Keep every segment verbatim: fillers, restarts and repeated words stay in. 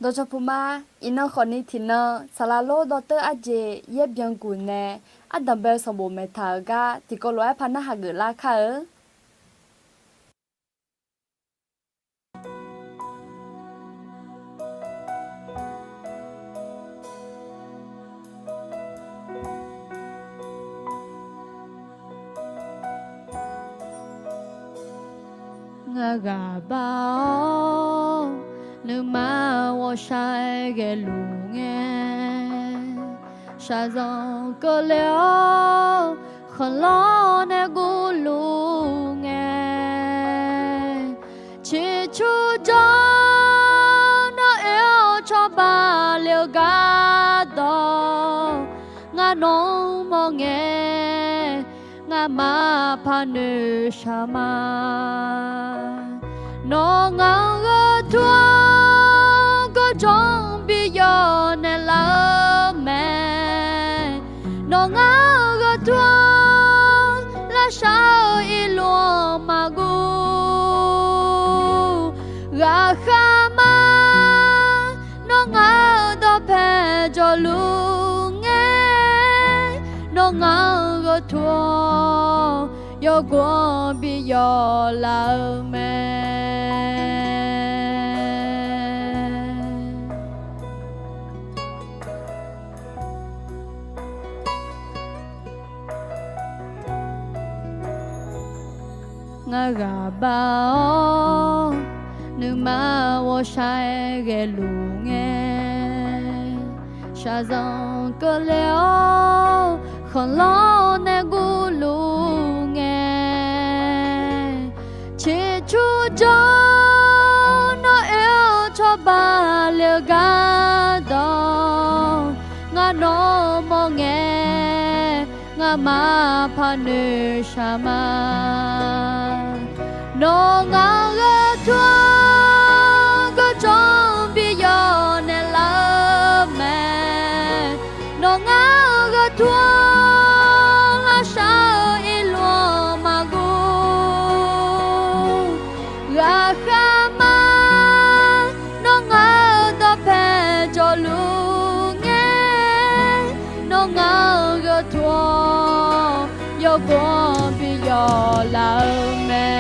Dawqcawq puq ma, iqnan khawfni tiqnan saqlaq lor dawrteur arjeq yaer byanguq nae ardanq bae-eu sanqbof maeqtaq-euq gar tiqkawv lof-aer par narhaq geuflar kar-eu. Ngar ghaq bar-awr, nuima ghawqshaq ghaeluf ngae, shaqzanq keuvle-awr, khanqlanr nae guvluf ngae, ciqcurjawr nawr oe-awr cawba le-eu gardawq, ngar nawq-anr mawr ngae, ngamaf paq noeqshaq ma. Nawr ngaq-anr gheurtur-anr gawrjawr-anr bi yawf naeqlaf-eu mae. Nawr ngaq-anr gheurtur-anr lavshar-eu irluf-anr maqguv. Ghaqkhaer ma, nawr ngaq-euq dawqpae jawrluf ngae, nawr ngaq-anr gheurtur-anr yawgov-anr bi yawf laf-eu mae. Ngar ghaq bar-awr, nuima ghawqshaq ghaeluf ngae, shaqzanq keuvle-awr, khanqlanr nae guvluf ngae, ciqcurjawr nawr oe-awr cawba le-eu gardawq, ngar nawq-anr mawr ngae, ngamaf paq noeqshaq ma. Nawr ngaq-anr gheurtur-anr gawrjawr-anr bi yawf naeqlaf-eu mae. Nawr ngaq-anr gheurtur-anr lavshar-eu irluf-anr maqguv. Ghaqkhaer ma, nawr ngaq-euq dawqpae jawrluf ngae, nawr ngaq-euq gheurtur-anr yawgov-anr bi yawf laf-eu mae.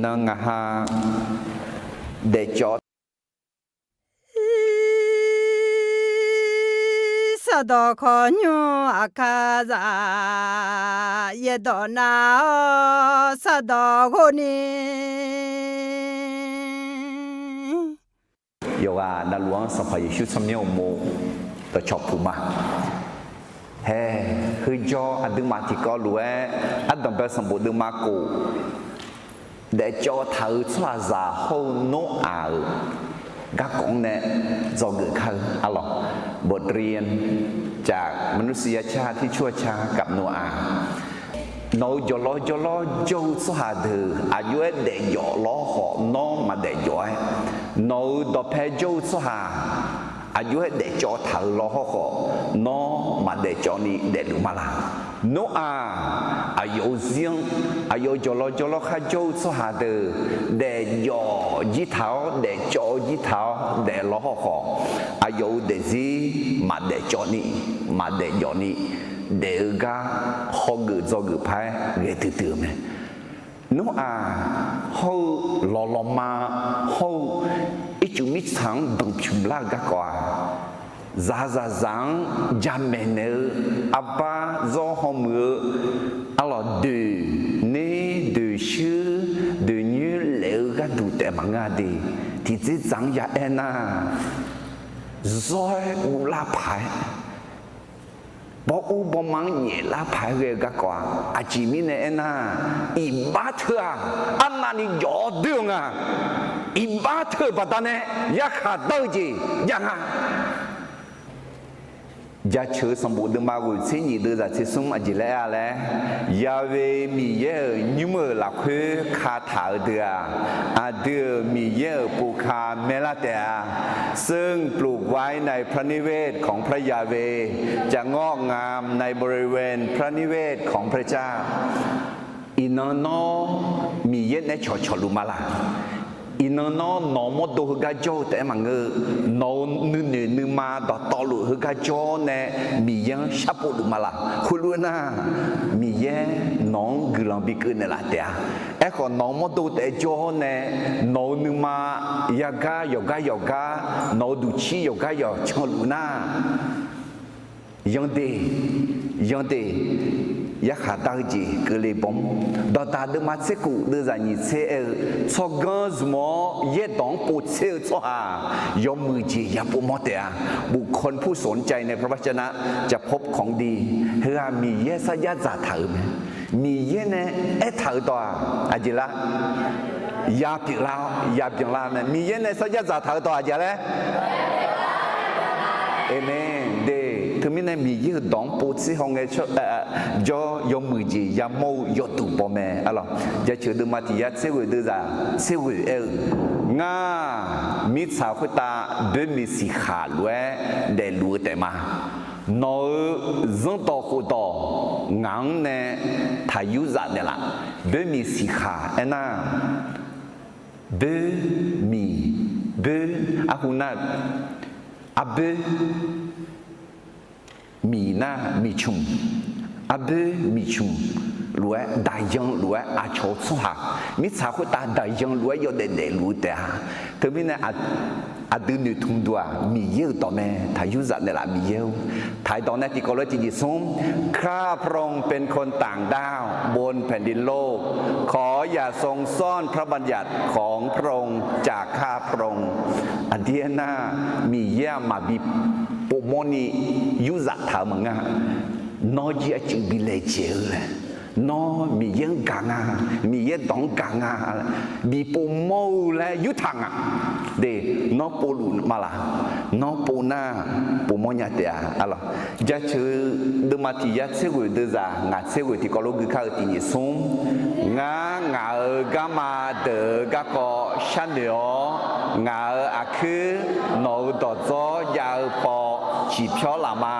Nan ngaq ha daefcawv sardawq khawf nymr aqkar zaq, yaerdawq nav-awr sardawq ghov ni. Yawqghaq navluf-anr Sanqpaq Yeqsur tsawrmyanr uqmov dawqcawq puq ma. Hae, heujawr aqduimaf tiqkawv lof-aer ardanqbae sanqbof deuvma khof, daefcawv taq-euq tsawrhaqzaq hawr-eu Noraq-euq garkawv-anr nae dzawgeuf kar-eu arlawq. บทเรียนจากมนุษยชาติที่ชั่วช้า กับโนอาห์. Nawq-euq jawqlawr jawrlawr jawr-eu tsawrhaq deuq aqjox-aer daefjawf lawr khawf, nawr maqdaef jawf-aer, nawq-euq dawqpae jawr-eu tsawrhaq aqjox-aer daefcawv taq-euq lawr hawr khawf, nawr maqdaef cawv ni daefluf ma laq. Noraq aqyawf-euq zir-anr, aqyawf-euq jawqlawr jawrlawr khar jawr-eu tsawrhaq deuq daefjawf jir taq-awr, daefcawv jir taq-awr daef lawr hawr khawf, aqyawf-euq daefzir maqdaef cawv ni, maqdaef jawf ni daef-eu gar hawgeuf dzawgeuf paq-aer ghae duidui-eu mae. Noraq hawr-eu lawqlawqma hawr-eu ircuf mirtsaq-anr danqpymq lar-eu garkawv-aq, zaqzaqzaq-anr jamaeq naeq-eu, arbar zawr hawmuiq-eu, arlawq doeq ner doeq shuir doeq nyoer laef-eu gharduq taef maqngeur-a de. Tiqdzerdzaq-anr ya aer nar, zawr-aer uvlar paq-aer, bawr ur bawrma-anr nyaeflar paq-aer ghae-eu garkawv-aq, aqjeq mirnae aernar, iqbax teu-aq arnavni jawf-awr doer-eu nga. Iqbax teu-euq baqdanae yarkhaq dar-eu jeq jav nga. Jaceuq-eu sanqbof deuvma ghoeq tser nyiq deuvzaq tser smr aqjeq laer aer-a laer, Yahweh Miqyaer-euq nymr-euq lafkhoer kataq-euq deuq-aq, aqdui-euq Miqyaer-euq pov ka maerlar taef-a. ซึ่งปลูกไว้ในพระนิเวศของพระยาเวห์ จะงอกงามในบริเวณพระนิเวศของพระเจ้า Iqnan nawr Miqyaer nae cawqcawq luf ma laq. Iqnan nawr nawq-eu mawrdo heugar jawr-eu taef-aer maqngeur-eu, nawq-eu nuinoeq nuima dawqtawvluf heugar jawr nae Miqyaer-anr sharpov luf ma laq. Khoerlof-aer nar, Miqyaer nawq-anr guiqlanq bikeuv naeqlaf taef-a. Aerkhawf, nawq-eu mawrdo taef-aer jawr-awr nae, nawq-eu nuima yagar yawqgar yawqgar, nawq-eu duqcir yawqgar yawq canluf nar, yandeq, yandeq, yarkhaq dar-eu jeq keuvle bawm. Dawqdaq deuvma tser khof deuvzaq nyiq tser aer-eu, tsawrganr zmq-awr yaerdawq-anr povtser-eu tsawrhaq yawmuiq jeq ya povmawr taef-a. บุคคลผู้สนใจในพระวจนะจะพบของดี Heu-aq Miqyaer sarjax dzaqtaq-euq mae. Miqyaer nae aertaq-euq dawq-aq aqjeq lar? Ya pyeuflar-awr ya byanlar mae. Miqyaer nae sarjax dzaqtaq-euq dawq aqjeq laer? Aqmeq. De, teumirnae Miqyaer-euq dawq-anr povtser hawngae jawr yawmuiq jeq yamawr-eu yawduq baw mae. Arlawq, jaceuq deuvma tiq yar tser ghoeq deuvzaq tser ghoeq aer-eu, Ngar, mirtsaq khoertav boermiq siqkhaq lof-aer daefluf-eu taef ma. Nawq-euq zanrdawq khofdawq ngaq-anr nae taqyur zaf naeqlaf. Boermiq siqkhaq aernar, boer, miq, boer, arhu nar, arboer, miq nar miqcmq, arboer miqcmq lof-aer daqyan lof-aer aqcawq-eu tsawrhaq, mirtsaq khoertav daqyan lof-aer yawdaef daefluf-eu taef-a. Teumirnae aqdui noeqtmq duq-aq Miqyaer-euq dawq mae. Taqyur zaf naeqlaf Miqyaer-or. ไทย dawq nae tiqkawv lof-aer tiqjeq smr, ข้าพระองค์เป็นคนต่างด้าวบนแผ่นดินโลก ขออย่าทรงซ่อนพระบัญญัติของพระองค์จากข้าพระองค์ Aqdui aernar, Miqyaer-aq maqbi povmawr ni yur zaftaq-eu maqngeur-a. Nawr jir aqcuiv bi laejae-eu laer, nawr Miqyaer-anr gaq nga, Miqyaer dawq-anr gaq nga, bi povmawr-eu laer yurtaq nga. De, nawr povluf ma laq? Nawr pov nar, povmawr nya taef-a. Arlawq, jaceuq deuvma tiq yar tser ghoeq deuvzaq ngaq tser ghoeq tiqkawv lof gui kar-eu tiqnyiq smr, Ngar ngaq-euq garma deuq-eu garkawv sharnoeq-awr, ngaq-euq aqkuir nawq-euq dawqdzawr jav-eu paw ciqpyawr laf ma.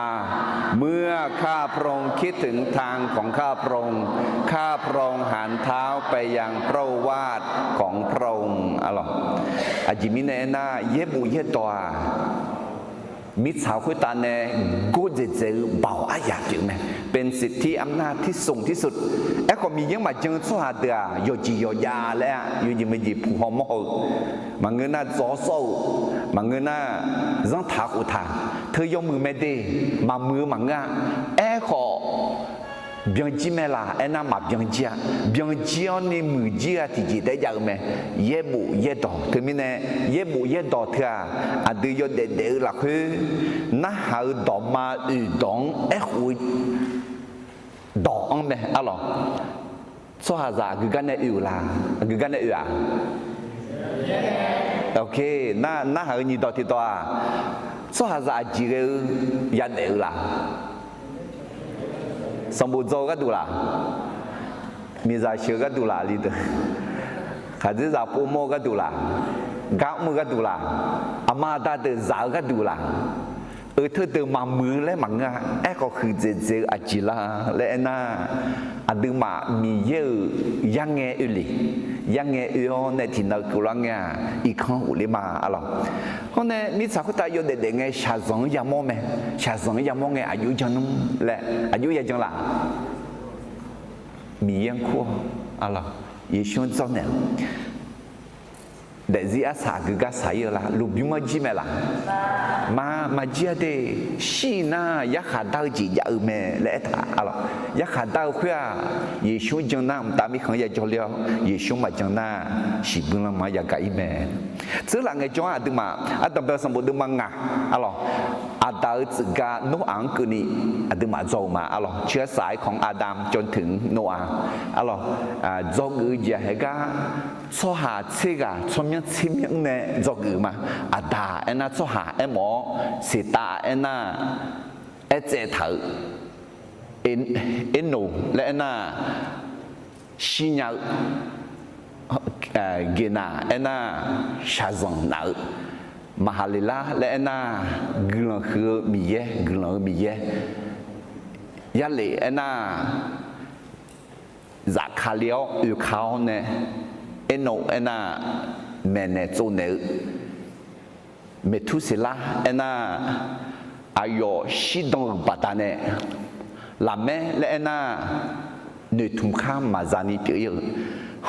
เมื่อข้าพระองค์คิดถึงทางของข้าพระองค์ ข้าพระองค์หันเท้าไปยังพระโอวาทของพระองค์ Arlawq, aqjeq mirnae aernar, yaerbof yaerdawq-aq, mirtsaq khoertav nae gordzaeq dzaeq-eu baoq aryaq pyeuf-eu mae. เป็นสิทธิอำนาจที่สูงที่สุด. Aerkhawf, Miqyaer-anr maqjan-eu tsawrhaq deuq-aq, yawqjeq yawqjav laer-a, yawjeq meujeq puq haw mawr haw-eu, maqngeur nar dzaw sawr-eu, maqngeur nar zanrtaq khoftaq, teu yawmuiq mae de, maqmuiq-eu maqngeur-a. Aerkhawf, byanjir mae laq aernar, maqbyan jir-a. Byanjir-awr ni muiqjir-a tiqjeq taef-aer jav-eu mae. Yaerbof yaerdawq teumirnae, yaerbof yaerdawq teu-aq, aqdui yawdaef daef-eu lafkhoer, narhaq-eu dawqma oeq dawq-anr aerkhof-eu dawq-anr mae arlawq. Tsawrhaqzaq aqgeu gar nae oe-euq la? Aqgeu gar nae oe-aq? Ok, nar, narhaq-eu nyiq dawq tiqdawq-aq, tsawrhaqzaq aqjeq ghae-eu yadaef-eu la? Sanqbof dzaw-eu gharduq laq? Miqzaq sheuq-eu gharduq laq? Li deuq, khaqdzerzaq povmawr-eu gharduq laq? Gar mr-eu gharduq laq? Aqma aqda deuq zaq-eu gharduq laq? Euq teudeuq maqmuiq-eu laer maqngeur-a. Aerkhawf, huiqdzaeq dzaeq-eu aqjeq la laer aernar, aqduimaf Miqyaer-euq yarngae oe le. Yarngae oe-awr nae tiqnan keuvlar ngae-aq, irkanr ghofler ma arlawq. Hawr nae mirtsaq khoertav yawdaef daef ngae shaqzanq-anr yamawr mae. Shaqzanq-anr yamawr ngae aqjox jan nmr laer aqjox ya jan laq? Miqyaer-anr kur-awr arlawq, Yeqsur-anr dzawrnaeq-awq. Daefzir arsaq aqgeu gar saq-ir-eu la? Lmqbymr-anr jir mae laq? Ma, maqjir-a de. Shir-ir nar yarkhaq dar-eu jeq jav-eu mae laer aertaq arlawq. Yarkhaq dar-eu khoer-aq, Yeqsur-anr jan nar mqtav mirkhanq-anr ya jawrler-awr, Yeqsur maqjan nar shiqbuir lanma-anr yagaq-ir mae. Tseurlaf ngaejawr-anr aqduimaf ardanqbae-eu sanqbof deuvma ngaq arlawq, Aqdaq-euq tsuifgar Noraq-anr keuvni aqduimaf dzaw-eu ma arlawq. ชื่อสายของอาดัม จนถึงโนอาห์ arlawq. Dzawgeuf-eu jeq-aq haegar tsawrhaq tser ghaq tsawrmyanr tser myanr nae dzawgeuf-eu ma. Aqdaq aernar tsawrhaq aermawf-awr, Seqtav aernar aertsaev taq-eu, Ernoq laer aernar shirnya-eu, Geqnaq aernar shaqzanq naf-eu, Maqhaqleqlar laer aernar guiqlanq huiq-eu Miqyaer, guiqlanq-eu Miqyaer, Yarlef aernar zafkale-awr oeka-awr nae, Ernoq aernar maeqnaeq tsovnaeq-eu, Meqturseqlar aernar aqyawf shirdan-euq baqdanae, Laqmaer laer aernar noeqtmq khar maqza ni pyeuf-ir-eu,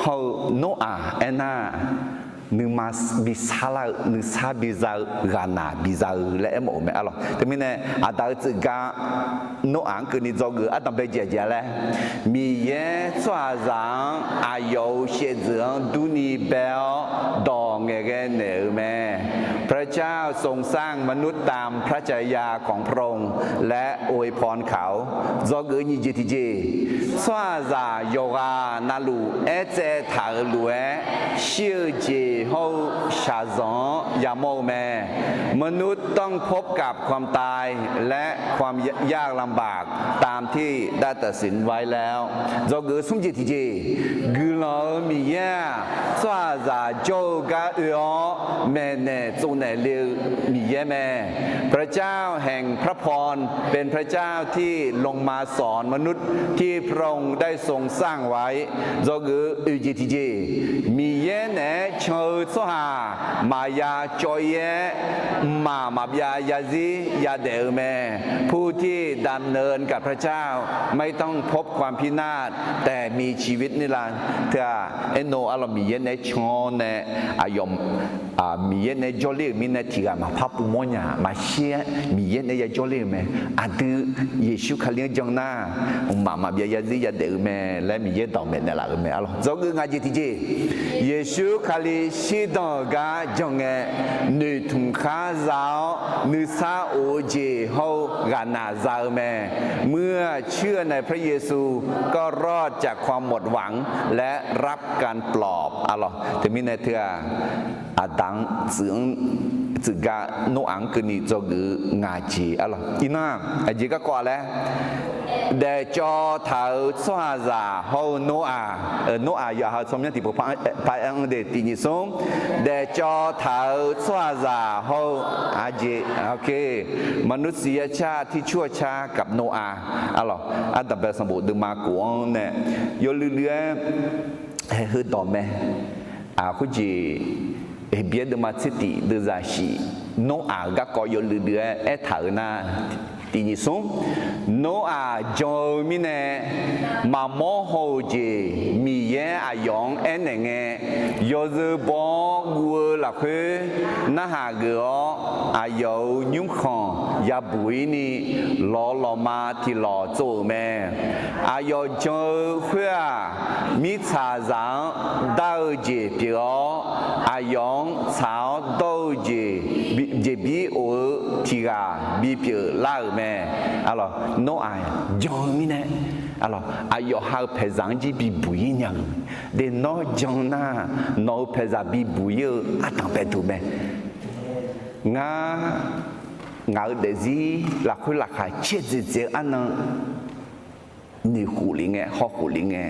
hawr-eu Noraq aernar nuima bi sarlar-eu, nuisar biza-eu, ghaqnaq biza-eu laer aermawf-eu mae arlawq. Teumirnae Aqdaq-euq tsuifgar Noraq-anr keuvni dzawgeuf-eu ardanqbae jeq aqjeq-a laer, Miqyaer tsawrhaqzaq-anr aqyawf-euq shaevdzeuf-anr durni bae-awr dawq ngaeqghae naeq-euq mae. พระเจ้าทรงสร้างมนุษย์ตามพระฉายาของพระองค์ และอวยพรเขา Dzawgeuf-eu nyiq jeq tiqjeq, tsawrhaqzaq yawqghaq navluf aertsaev taq-euq lof-aer shir-eu jeq hawr-eu shaqzanq-anr yamawr-eu mae. มนุษย์ต้องพบกับความตายและความยากลำบาก ตามที่ได้ตัดสินไว้แล้ว Dzawgeuf-eu smr jeq tiqjeq, guiqlanq-euq Miqyaer-aq, tsawrhaqzaq jawr-eu gar oe-awr maeqnaeq tsovnaeq le-eu Miqyaer mae. พระเจ้าแห่งพระพร เป็นพระเจ้าที่ลงมาสอนมนุษย์ที่พระองค์ได้ทรงสร้างไว้ Dzawgeuf-eu oeq jeq tiqjeq, Miqyaer naeq-aer can-eu tsawrhaq maqya cawv-ir-aer, mqmaq maqbyav zarzir yadaef-eu mae. ผู้ที่ดำเนินกับพระเจ้า ไม่ต้องพบความพินาศ แต่มีชีวิตนิรันดร์ Teu-aq, Ernoq arlawq Miqyaer naeq-aer can-awr nae aqyawf Miqyaer naeq-aer jawrler-euq mirnae tiq ghaq maqpar puvmawr nya-aq, maqshir-aer Miqyaer naeq-aer ya jawrler-euq mae. Aqdui Yeqsur Kali-anr jan nar, mqmaq maqbyav zarzir yadaef-eu mae laer Miqyaer dawq maeqnaeq laf-euq mae arlawq. Dzawgeuf ngaq jeq tiqjeq, Yeqsur Kali shirdan-euq gar jan ngae, noeqtmq khar za-awr nuisar of-eu jeq hawr-eu ghaqnaq za-eu mae. เมื่อเชื่อในพระเยซู ก็รอดจากความหมดหวัง และรับการปลอบ arlawq. Teumirnae teu-aq, Aqdaq-anr tsuif-anr tsuif gar Noraq-anr keuvni dzawgeuf-eu ngaq jeq arlawq. Iqnan aqjeq garkawv-a laer, daefcawv taq-euq tsawrhaqzaq hawr-eu Noraq, Noraq yawqha-euq tsawrmyanr tiqpov par-aer-anr de tiq nyiq smr, daefcawv taq-euq tsawrhaqzaq hawr-eu aqjeq, มนุษยชาติที่ชั่วช้ากับโนอาห์ arlawq. Ardanqbae sanqbof deuvma kof-anr nae yawluiv luiv-aer haeq heudawq mae. Khoerjeq Heqbyaer deuvma tser tiq deuvzaq shif Noraq-euq garkawv yawluiv duiv-aer aertaq-euq nar, tiq nyiq smr, Noraq jan-eu mirnae maqmawr haw-euq jeq Miqyaer aqyawf-anr aernaeq ngae, yawzeu baw-awr guv-eu lafkhoer narhaq geuf-awr, aqyawf-euq nymrkhanq yabuq-ir ni, lawq lawqma tiqlawq tsov-euq mae. Aqyawf jan-eu khoer-aq, mirtsaqzaq-anr dar-eu jeq pyeuf-awr, aqyawf-anr tsaq-awr dawr-eu jeq, jeqbir of-eu tiq ghaq bipyeuf lar-euq mae. Arlawq, Noraq jan-eu mirnae, arlawq, aqyawf ha-eu paeqzaq-anr jir bibuq-ir nya-euq. De nawr jan nar, nawq-euq paeqzaq bibuq-ir-eu ardanq baeduq mae. Ngar, ngaq-euq daefzir lafkhoer laqkhaq caerdzae dzae-eu arnan noeqkhof lef ngae, hawkhof lef ngae,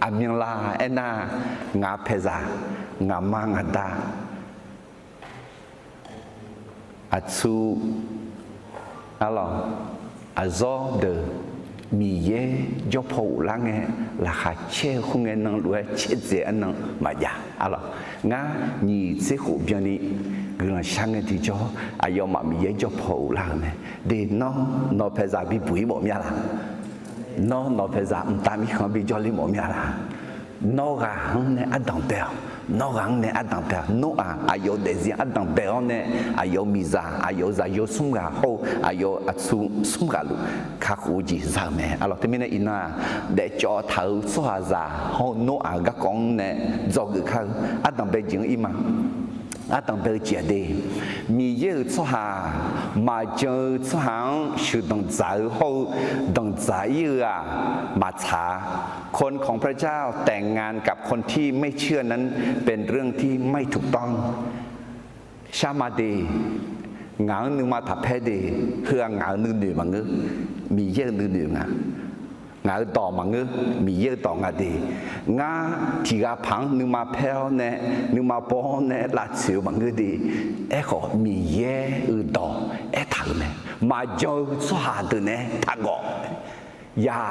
aqmyanlaf aernar, ngaq paeqzaq, ngaqma ngaqda, aqtsu, arlawq, aqzawr deuq, Miqyaer jawr paw ghoflar ngae, laqkhaq caer-eu khoerngae nan lof-aer caerdzae-eu arnan maqjav. Arlawq, ngar nyiq tser khof byanni guiqlanq shar ngae tiqjawr, aqyawfmaf Miqyaer jawr paw ghoflar-euq mae. De nawr, nawq paeqzaq bibuq-ir mawf mir-a laq? Nawr, nawq paeqzaq mqtav mirkhanq bijawr ler mawf mir-a laq? Nawr ghaq-anr nae ardanq bae-awq. Nawr ghaq-anr nae ardanq bae-awq. Noraq aqyawf-eu daefzir ardanq bae-awr nae, aqyawf-euq miqzaq, aqyawf-euq zaqyo smr ghaq hawr-eu aqyawf-euq aqtsu smr ghaq luf kakhof-eu jeq za-euq mae. Arlawq, teumirnae iqnan-aq, daefcawv taq-euq tsawrhaqzaq hawr-eu Noraq-euq garkawv-anr nae dzawgeuf kar-eu ardanq bae jeq-anr ir ma. Ardanq bae-eu jeq-aq de, Miqyaer-euq tsawrhaq, maqjan-eu tsawrhaq-anr sheuqdanq dzaq-eu hawr-eu danqdzaq-ir-eu-aq maqtsaq-a. คนของพระเจ้าแต่งงานกับคนที่ไม่เชื่อนั้นเป็นเรื่องที่ไม่ถูกต้อง Sharma de, ngaq-anr nuima taqpaer de, heu-aq ngaq-euq nuinoeq maqngeur, Miqyaer-euq nuinoeq nga. Ngaq-euq dawq maqngeur, Miqyaer-euq dawq nga de. Ngar tiq ghaq paq-anr nuima paer-awr nae, nuima baw-awr nae lavtsoeq-eu maqngeur de. Aerkhawf, Miqyaer-euq dawq aertaq-euq mae. Maqjan-eu tsawrhaq deuq nae taqgawf. อย่า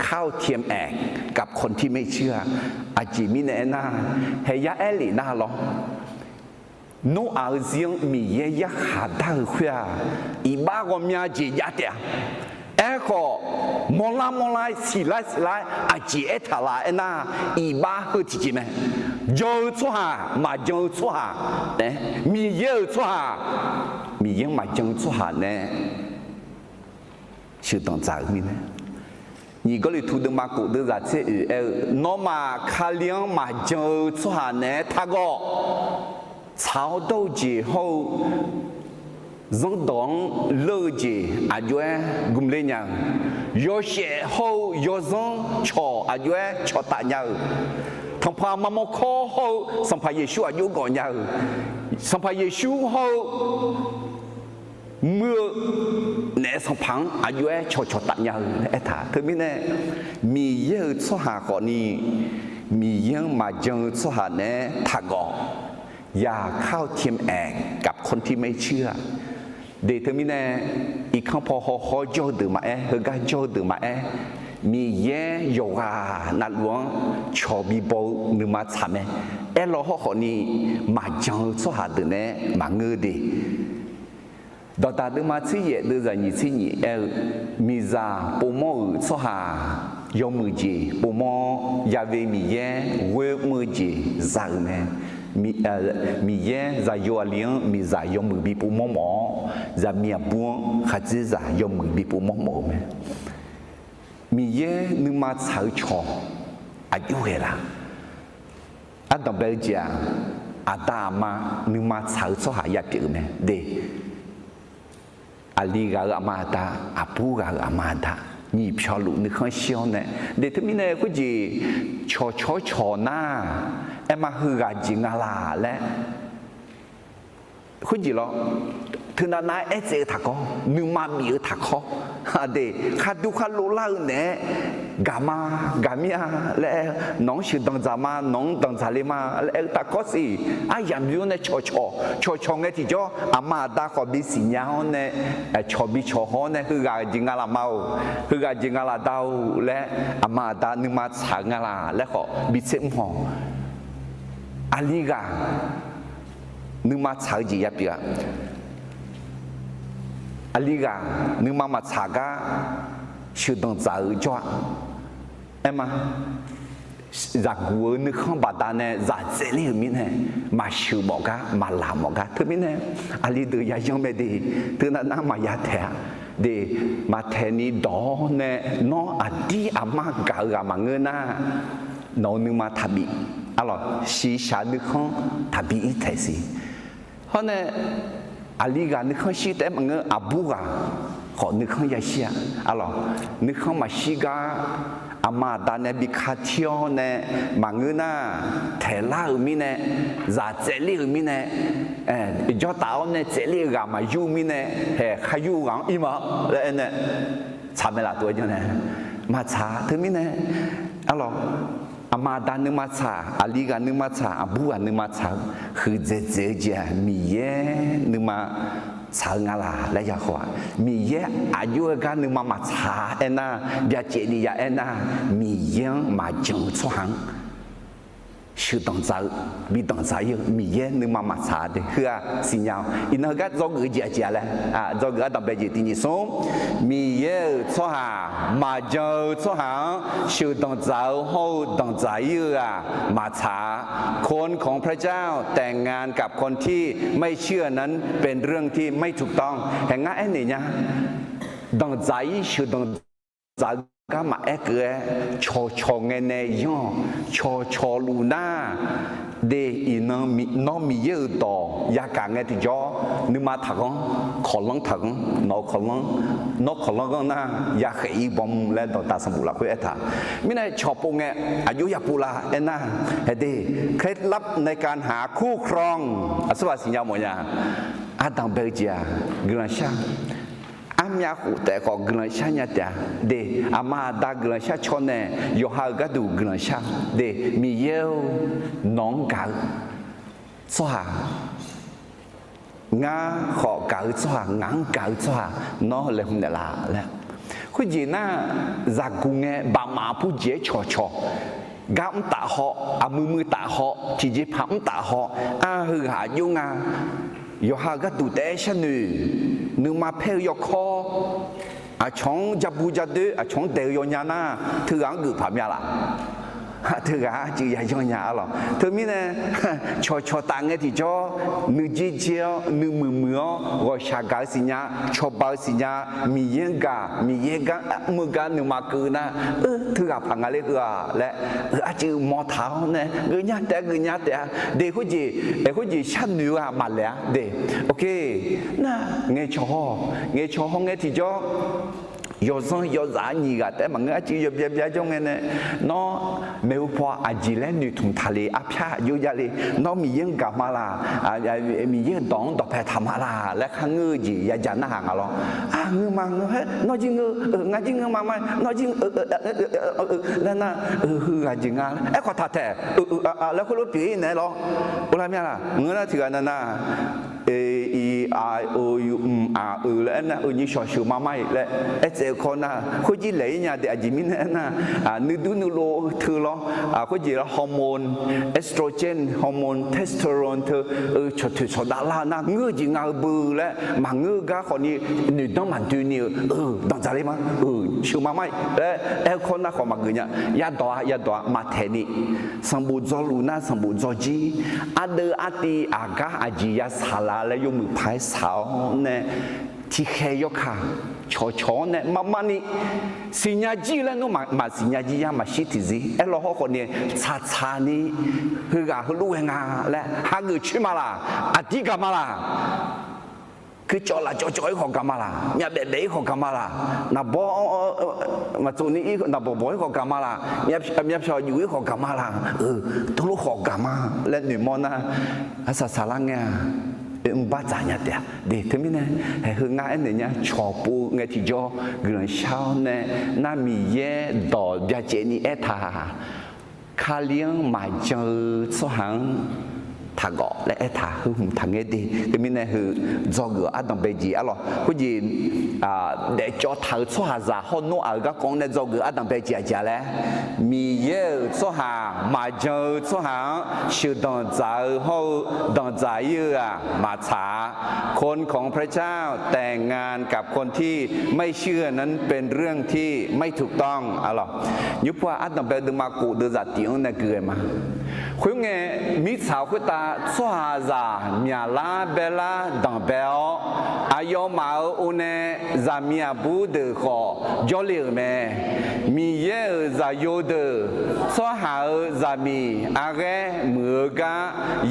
เข้าเทียมแอกกับคนที่ไม่เชื่อ Aqjeq mirnae aernar, haeqyar aer lef nar lawr, Noraq-eu zir-anr Miqyaer yarkhaq dar-eu khoer-aq, iqbax ghawqmya jeq jav taef-a. Aerkhawf, mawrlar mawrlar siqlar siqlar aqjeq aertaq laf aernar, iqbax heu tiqjeq mae. Jan-eu tsawrhaq, maqjan-eu tsawrhaq nae, Miqyaer-euq tsawrhaq, Miqyaer-anr maqjan-eu tsawrhaq nae sheuqdanq dzaq-euq mirnae. Nyiq Gawrliqtu deuvma kof deuvzaq tser oeq aer-eu, nawmaf Kali-anr maqjan-eu tsawrhaq naeq-aer taqgawf. Tsaq-awr dawr-eu jeq hawr-eu zanrdawq-anr leur-eu jeq aqjox-aer gmqler nya-euq, yawshaef hawr-eu yawzanr cawq aqjox-aer cawqtaf nya-euq, tanqpaq mamawr kawr hawr-eu Sanqpaq Yeqsur aqjox gawq nya-euq, Sanqpaq Yeqsur hawr-eu muir-eu naef sanqpaq-anr aqjox-aer cawqcawq taf nya-eu laer aertaq. Teumirnae, Miqyaer-euq tsawrhaq khawfni, Miqyaer-anr maqjan-eu tsawrhaq naeq-aer taqgawf. อย่าเข้าเทียมแอกกับคนที่ไม่เชื่อ De teumirnae, irkanr paw hawkhawr jawr-eu deuq maqaer, heugar jawr-eu deuq maqaer, Miqyaer yawqghaq navluf-anr cawq bibaw-eu nuima tsaq mae. Aerlaw hawrkhawfni, maqjan-eu tsawrhaq deuq naeq-aer maqngeur de. Dawqdaq deuvma tser yaef deuvzaq nyiq tser nyiq aer-eu, miqzaq povmawr-euq tsawrhaq yawmuiq jeq povmawr-awr, Yaqve Miqyaer ghoer mr-eu jeq za-euq mae. Miqyaer zaqyo aqli-anr miqzaq yawmuiq bi povmawr mawf-awr, zaqmiq aqbur-anr khaqdzerzaq yawmuiq bi povmawr mawf-eu mae. Miqyaer nuima tsaq-eu cawq aqjox ghae laf? Ardanqbae-eu jeq-aq, aqda aqma nuima tsaq-eu tsawrhaq yapyeuf-euq mae de. Aqli ghaq-euq aqma aqda, aqbur ghaq-euq aqma aqda, nyiq pyawq luf nuikhanr shir-awr nae, de teumirnae khoerjeq cawqcawq cawq nar, aerma heughaq jeq nga laq laer, khoerjeq lawr, teunav nav-aer aertsaev-eu taqkawr, nuima bif-eu taqkawr, de, khaqduq khaqlof lar-eu naeq-aer, gaq ma, gaq mir-a laer, nawq-anr sheuqdanq dzaq ma, nawq-anr danqdzaq le ma laer aer-eu taqkawr siq. Aryamq bymr nae cawqcawq cawqcawq ngae tiqjawr, aqma aqda khawf bisiq nya-awr nae, cawq bi cawq haw-awr nae, heughaq jeq nga laq ma-or, heughaq jeq nga laq da-or laer, aqma aqda nuima tsaq-eu nga laq laer khawf bitser mr haw. Aqli ghaq nuima tsaq-eu jeq yapyeuf-a. Aqli ghaq nuima maqtsaq gar sheuqdanq dzaq-eu jawr-a. Aer ma, zaqguq-eu nuikhanr baqdanae zaq tsaevler-euq mirnae, maqsheuq mawf gar, maqlaq mawf gar. Teumirnae aqli deuq yayan mae de, teunav nar maqya taeq-a de, maqtaeq ni dawq-awr nae, nawr aqdir aqmar gaq-eu ghaq maqngeur nar, nawq-eu nuima taqbif, arlawq, shiqshaq nuikhanr taqbi ir taeq siq. Hawr nae, aqli ghaq nuikhanr shir taef-aer maqngeur, aqbur ghaq khawf nuikhanr yashir-a. Arlawq, nuikhanr maqshir gar, aqma aqda nae bi ka tir-awr nae maqngeur nar, taeqlar-euq mirnae, zaq tsaevler-euq mirnae, jawrtaf-awr nae tsaevler-eu ghaq maqyur mirnae, haeq khar yur-eu ghaq-anr ir ma laer aer nae, tsaq mae laf tov-aer janr nae, maqtsaq. Teumirnae, arlawq, aqma aqda nuima tsaq, aqli ghaq nuima tsaq, aqbur ghaq nuima tsaq-eu, huiqdzaeq dzaeq-eu jeq-aq, Miqyaer nuima tsaq-eu nga laq laer yahaw-aq, Miqyaer aqjox-aer gar nuima maqtsaq aernar, byacaevni ya aernar, Miqyaer-anr maqjan-eu tsawrhaq-anr sheuqdanq dzaq-eu, bi danq dzaq ir-eu Miqyaer nuima maqtsaq de. Heu-aq siqnya-awq. Iqnan heugar dzawgeuf-eu jeq aqjeq-a laer, dzawgeuf ardanqbae jeq tiq nyiq smr, Miqyaer-euq tsawrhaq maqjan-eu tsawrhaq-anr sheuqdanq dzaq-eu hawr-eu danq dzaq ir-eu-aq maqtsaq-a. คนของพระเจ้าแต่งงานกับคนที่ไม่เชื่อนั้นเป็นเรื่องที่ไม่ถูกต้อง haeq ngar aernaeq nya. Danq dzaq ir sheuqdanq dzaq-eu gar maqaer keuv-aer, cawqcawq ngae nae yanr-awq. Cawqcawq luf nar, de, iqnan nawr Miqyaer-euq dawq yagaq ngae tiqjawr, nuima taqghanr, kawqlanr taqghanr, nawq-eu kawqlanr, nawr kawqlanr ghanr nar, yakhaeq ir bawm laer dawqdaq sanqbof lafkhoer aertaq. Mirnae cawqpov ngae aqjox yapov la aernar, haeq de, เคล็ดลับในการหาคู่ครอง aqsurghaq siqnya mawfnya. Ardanqbae-eu jeq-aq, guiqlanq shar armyav khof taef khawf guiqlanq shar nya taef-a de. Aqma aqda guiqlanq shar caw nae, yawqha-euq gharduq guiqlanq shar de. Miqyaer-or, nawq-anr gaq-eu tsawrhaq, ngar khawf gaq-eu tsawrhaq, ngaq-anr gaq-eu tsawrhaq nawr laeqhmq naeqlaf laer. Khoerjeq nar, zaqguq ngae bafmaf pujeq-aer cawqcawq, gar mr taf haw, aqmui mui taf haw, tiqjeqpaq mr taf haw, ar heughaq aqjox nga. Yawqha-euq gharduq taef-aer sharnoeq, nuima paer-eu yawkawr, aqcawq-anr jabu jadoer, aqcawq-anr daeq-eu yawnya nar, teughaq-anr geuf paq mya laf. Teughaq-anr aqcuiv yayan nya arlawq. Teumirnae, cawqcawq taf ngae tiqjawr, nuijer jer-awr, nuimuiq muiq-awr, ghawqshaq gaq-eu siqnya, cawba-eu siqnya, Miqyaer-anr gaq, Miqyaer gar mr-eu gar nuima keuv nar, teughaq paq nga le heu-aq laer, aqcuiv mawr taq-awr nae, geufnya taef-a, geufnya taef-a de. Khoerjeq, khoerjeq sharnoeq-eu-aq maqlaeq-a de. Oke, nar ngaeqcawq haw, ngaeqcawq haw ngae tiqjawr, yawzanr yawzaf nyiq ghaq taef-aer maqngeur, aqcuiv yawbya bya jawr ngae nae, nawr maeqhu paw aqjeq laer noeqtmq taq le, arpyar aqjox jav le, nawr Miqyaer-anr gaq ma laq, Miqyaer-euq dawq-anr dawqpae taq ma laq laer kharngeur-eu jeq yadzaq narhaq nga lawr. Aq, ngeur ma ngeur, haer, nawr jir ngeur, ngar jir ngeur ma ma, nawr jir laer nar, heughaq jeq nga laer aerkhawf taq taeq, laer khoerlof pyeuf-ir naeq-aer lawr. Uvlar mya laq, ngeur nar tiq ghaq nav nar, e, i, a, o, u, m, a, eu laer aernar, eunyir shawq sheuq ma ma-iq laer aertsaev-eu kawv nar, khoerjir laeq-ir nya de. Aqjeq mirnae aernar, nuidur nuilov teu lawr, khoerjeq lawr hormone, estrogen hormone, testosterone teu, cawqtoeq sawqdav lar-eu nar ngeur-eu jeq nga-eu beu laer maqngeur-eu gar khawfni, noeqdanr maqdoeni-eu, danqdzaq le ma, sheuq ma ma-iq laer aer-eu kawv nar khawf maqgeuf nya. Yadawq-a, yadawq-a, maqtaeq ni. Sanqbof dzawluf nar sanqbof dzawjir. Ardeuv artiv aqgar aqjeq ya saqlaq laer yawmuiq paq-aer saq-awr nae, tiqkhaeq yawkaq cawqcawq-anr nae marmar ni siqnya jir laer nawr maqsiqnya jir yar maqshir tiqzir aerlaw hawr khawfni, tsaqtsaq ni heughaq heulof ghae nga laer hageuf coer ma laq, aqdir gaq ma laq. Kuircawv lafcawv cawv-ir khawf gaq ma laq, myavbaef baef-ir khawf gaq ma laq, naqbawr maqtsov ni-ir naqbawq bawq-ir khawf gaq ma laq, myavpyawq yuf-ir khawf gaq ma laq, eu, teulof khawf gaq ma laer noeqmawr nar, arsaq saqlar ngae-aq, oe mr bar dzaq nya taef-a de. Teumirnae, haeq heu ngar aernaeq nya cawqpov ngae tiqjawr guiqlanq shar-awr nae, nar Miqyaer dawq byacaevni aertaq-aq, Kali-anr maqjan-eu tsawrhaq-anr taqgawf laer aertaq heu hmq taqngaer de. Teumirnae heu dzawgeuf-awr ardanq bae jeq arlawq. Khoerjeq daefcawv taq-euq tsawrhaqzaq hawr nawr-aq-euq garkawv-anr nae dzawgeuf ardanq bae jeq aqjeq-a laer, Miqyaer-euq tsawrhaq maqjan-eu tsawrhaq-anr sheuqdanq dzaq-eu hawr-eu danqdzaq ir-eu-aq maqtsaq-a. คนของพระเจ้า แต่งงานกับคนที่ไม่เชื่อนั้นเป็นเรื่องที่ไม่ถูกต้อง arlawq. Nymrpov-aq ardanq bae-eu deuvma kof deuvzaq tif-anr nae gui-aer ma. Khoerngae, mirtsaq khoertav tsawrhaqzaq myaqlar baelar danqbae-awr, aqyawfmaf-euq o nae zaqmiq aqbur deuq khawf jawrle-euq mae. Miqyaer-euq zaqyo deuq tsawrhaq-euq zaqmiq arghaer muiq-eu gar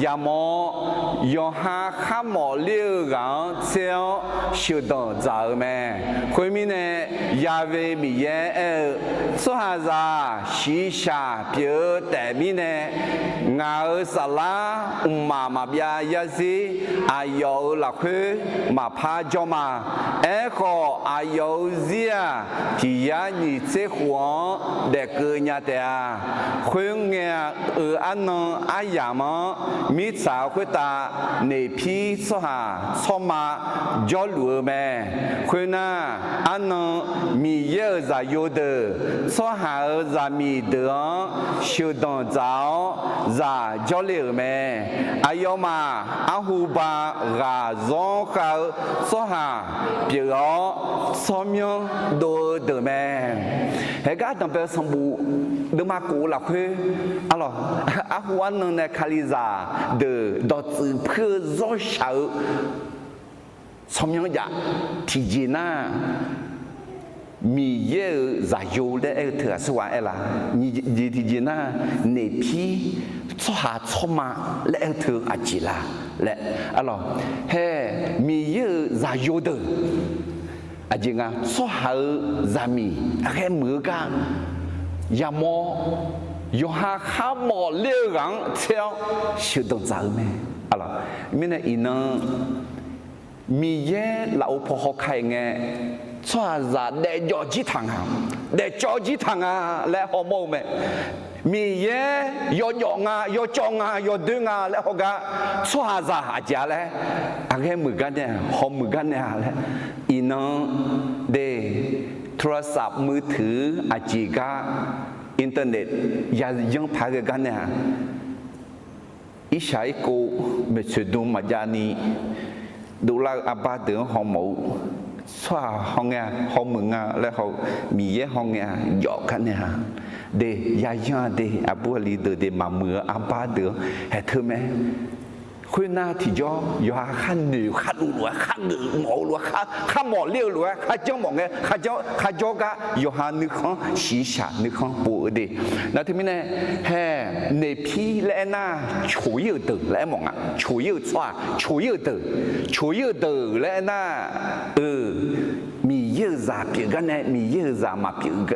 yamawr-awr, yawqha kharmawf ler-eu ghaq-anr tser-awr sheuqdanq dzaq-euq mae. Khoermirnae, Ya've Miqyaer aer-eu, Tsawrhaqzaq shiqshaq pyeuf-eu taef mirnae, ngaq-euq saflar mqmaq maqbyav yarzir aqyawf-euq lafkhoer maqpar jawr ma. Aerkhawf, aqyawf-euq zir-aq, tiq yar nyiq tser khof-anr daefkeuv nya taef-a. Khoerngae-euq arnan aryamq-anr mirtsaq khoertav naeqpir tsawrhaq tsawrma jawrluf-eu mae. Khoernar, arnan Miqyaer-euq zaqyo deuq tsawrhaq-euq zaqmiq deuq-anr sheuqdanq dzaq-awr zaq jawrle-euq mae. Aqyawfmaf arhu ba ghaq zawr khav-eu tsawrhaq pyeuf-awr, tsawrmyanr dov-eu deuq mae. Haegar danqbae-eu sanqbof deuvma kof-eu lafkhoer, arlawq, arhu arnan nae Kalizaq deuq dawqtsuif puir-eu zawr shaq-eu tsawrmyanr jav. Tiqjeq nar, Miqyaer-euq zaqyo laer aer-eu teu aqsurghaq aer la? Nyiq jeq tiqjeq nar, naeqpir tsawrhaq tsawrma laer aer-eu teu aqjeq la laer, arlawq, hae, Miqyaer-euq zaqyo deuq aqjeq nga, tsawrhaq-euq zaqmiq ghae muiq-eu gar yamawr, yawqha kharmawf ler-eu ghaq-anr tser-awr sheuqdanq dzaq-eu mae. Arlawq, mirnae iqnan Miqyaer lafov paw hawkar-iq ngae, tsawrhaqzaq daefjawv jir taq nga, daefcawv jir taq nga laer hawmawr-eu mae. Miqyaer yawjawf nga, yawcawv nga, yawdoer nga laer hawgar, tsawrhaqzaq aqjeq-a laer, aqghae muiq gar nae-a, hawmuiq gar nae-a laer, iqnan de, โทรศัพท์มือถือ aqjeq gar, internet yayanr paq-aer ghae gar nae-a, irshaq irkov maeqtsoeq dm maqjav ni dovlar-eu arbar deuq-anr hawmawf-eu, tsawrhaq hawngae-a hawmuiq nga laer haw-eu, Miqyaer hawngae-a jawf gar nae-a de, yayanr-a de, aqbur aqli deuq de, maqmuiq-eu arbar deuq-anr haeq teu mae. Khoernar tiqjawr yawqha kharnoeq kharduv lof-aer, khargeuf mawf-eu lof-aer, kharmawf ler-eu lof-aer, kharjanr mawf ngae, kharjawr gar yawqha nuikhanr shiqshaq nuikhanr pov-eu de. Nar teumirnae, hae, naeqpir laer aernar, coq-ir-euq deuq laer aermawf nga. Coq-ir-eu tsawrhaq, coq-ir-euq deuq, coq-ir-euq deuq laer aernar, eu, Miqyaer-euq zaq pyeuf gar nae Miqyaer-euq zaq maqpyeuf,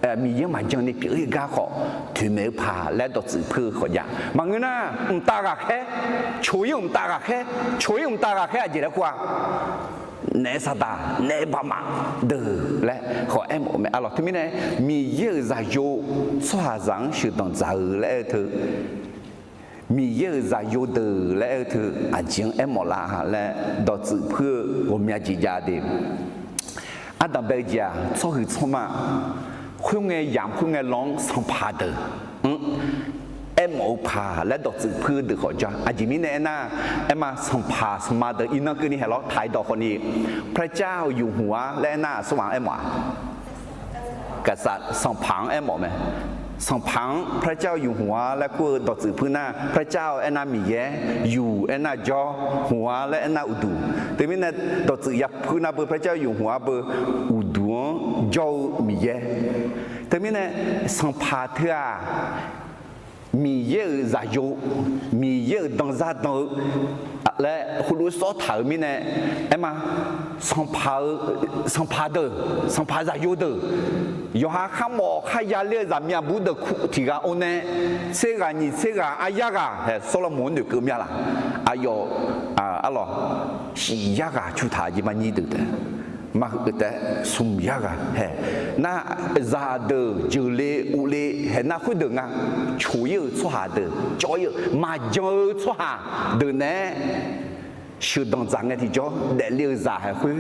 Miqyaer maqjan ni pyeuf-ir gar khawf, toeqmaeq-eu paq laer dawqtsuif puir-eu khawf jav. Maqngeur nar, mqtav ghaqkhaer, coq-ir-euq mqtav ghaqkhaer, coq-ir-euq mqtav ghaqkhaer aqjeq laer kur-a, naef saqdaq, naef baqmaf deuq laer khawf aermawf-eu mae. Arlawq, teumirnae Miqyaer-euq zaqyo tsawrhaqzaq-anr sheuqdanq dzaq-eu laer aer-eu teu, Miqyaer-euq zaqyo deuq laer aer-eu teu aqjeq-anr aermawf lar laer dawqtsuif puir-eu ghawqmya jeq jav de. Ardanqbae-eu jeq-aq, tsawrhuiq tsawrma khoerngae yamq khoerngae law-anr sanqpaq deuq-anr aermawf-eu paq laer dawqtsuif puir-eu deuq khawf ja. Aqjeq mirnae aernar, aerma sanqpaq sanqma deuq iqnan keuvni haeq lawr taq-ir dawq khawfni, พระเจ้าอยู่หัว laer aernar aqsurghaq-anr aermawf-a. Gaqsaq sanqpaq-anr aermawf mae. Sanqpaq-anr พระเจ้าอยู่หัว laer kur-eu dawqtsuif puir nar, พระเจ้า aernar Miqyaer, อยู่ aernar jawr, หัว laer aernar uqduq. Teumirnae dawqtsuif ya puir nar beu พระเจ้าอยู่หัว beu uqduq-anr jawr-eu Miqyaer. Teumirnae sanqpaq teu-aq, Miqyaer-euq zaqyo, Miqyaer-euq danzar dan-eu laer heulof-aer sawr taq-euq mirnae, aerma, sanqpaq-eu, sanqpaq deuq, sanqpaq zaqyo deuq, yawqha kharmawf kharya ler-eu zaqmiq aqbur deuq kur tiq ghaq or nae, tser ghaq nyiq tser ghaq aryar ghaq hae Sawrlaqmoq-anr noeqkeuv mya laq? Aqyawf, arlawq, siq yar ghaq cu taq jeq maqnyir deuq taef. Mar heu taef-aer smq yar ghaq hae. Nar, zaqdeuq jeuqle uvle hae nar khoerdeuq nga. Coq-ir-euq tsawrhaq deuq, cawv-ir-eu maqjan-eu tsawrhaq deuq naeq-aer sheuqdanq dzaq ngae tiqjawr daefle-eu zaq hae khoer,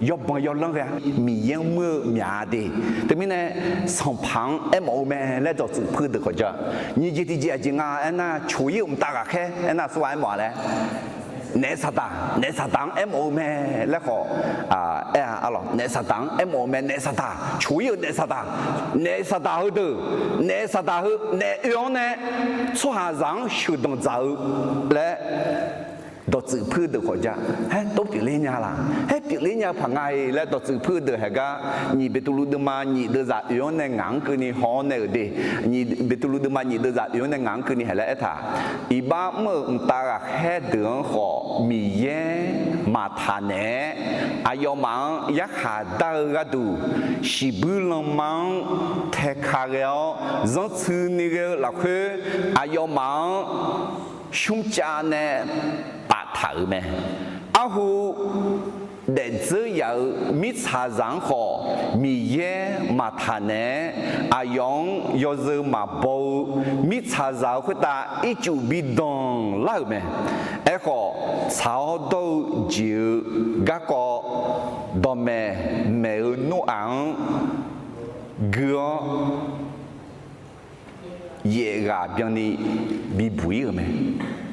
yawbanq yawlanr ghae-a. Miqyaer-anr muir-eu myaq-a de. Teumirnae, sanqpaq-anr aermawf-eu mae laer dawqtsuif puir-eu deuq khawf ja. Nyiq jeq tiqjeq aqjeq nga aernar, coq-ir-euq mqtav ghaqkhaer aernar, aqsurghaq aermawf-a laer, naef saqdaq, naef saqdaq-anr aermawf-eu mae laer khawf aer-a, arlawq. Naef saqdaq-anr aermawf-eu mae, naef saqdaq, coq-ir-euq naef saqdaq, naef saqdaq heudeuq, naef saqdaq heu naef oe-awr nae tsawrhaqzaq-anr sheuqdanq dzaq-eu laer dawqtsuif puir-eu deuq khawf ja. Haer tov pyeufler nya laq? Haer pyeufler nya-eu paq nga-iq laer dawqtsuif puir-eu deuq haeq gar, nyiq Beqtuvluv deuvma nyiq deuvzaq oe-awr nae ngaq-anr keuvni haw-awr nae-euq de. Nyiq Beqtuvluv deuvma nyiq deuvzaq oe-awr nae ngaq-anr keuvni haeq laer aertaq, iqbax mr-euq mqtav ghaqkhaer deuq-anr khawf Miqyaer maqtaq naeq-aer, aqyawfmaf-anr yarkhaq dar-eu gharduq, shiqbuir lanma-anr taeka ghae-awr zanrtsuini ghae-eu lafkhoer, aqyawfmaf-anr shmrcav nae paftaq-euq mae. Arhu daefdzeur yaf-euq mirtsaqzaq-anr khawf Miqyaer maqtaq naeq-aer, aqyawf-anr yawzeu maqbaw-eu mirtsaqzaq-eu khoertav ircuf bi danqlar-euq mae. Aerkhawf, tsaq-awr dawr-eu jeq-eu garkawv dawqmaeq maeq-eu Noraq-anr gui-awr yaef ghaq byanni bibuq-ir-euq mae.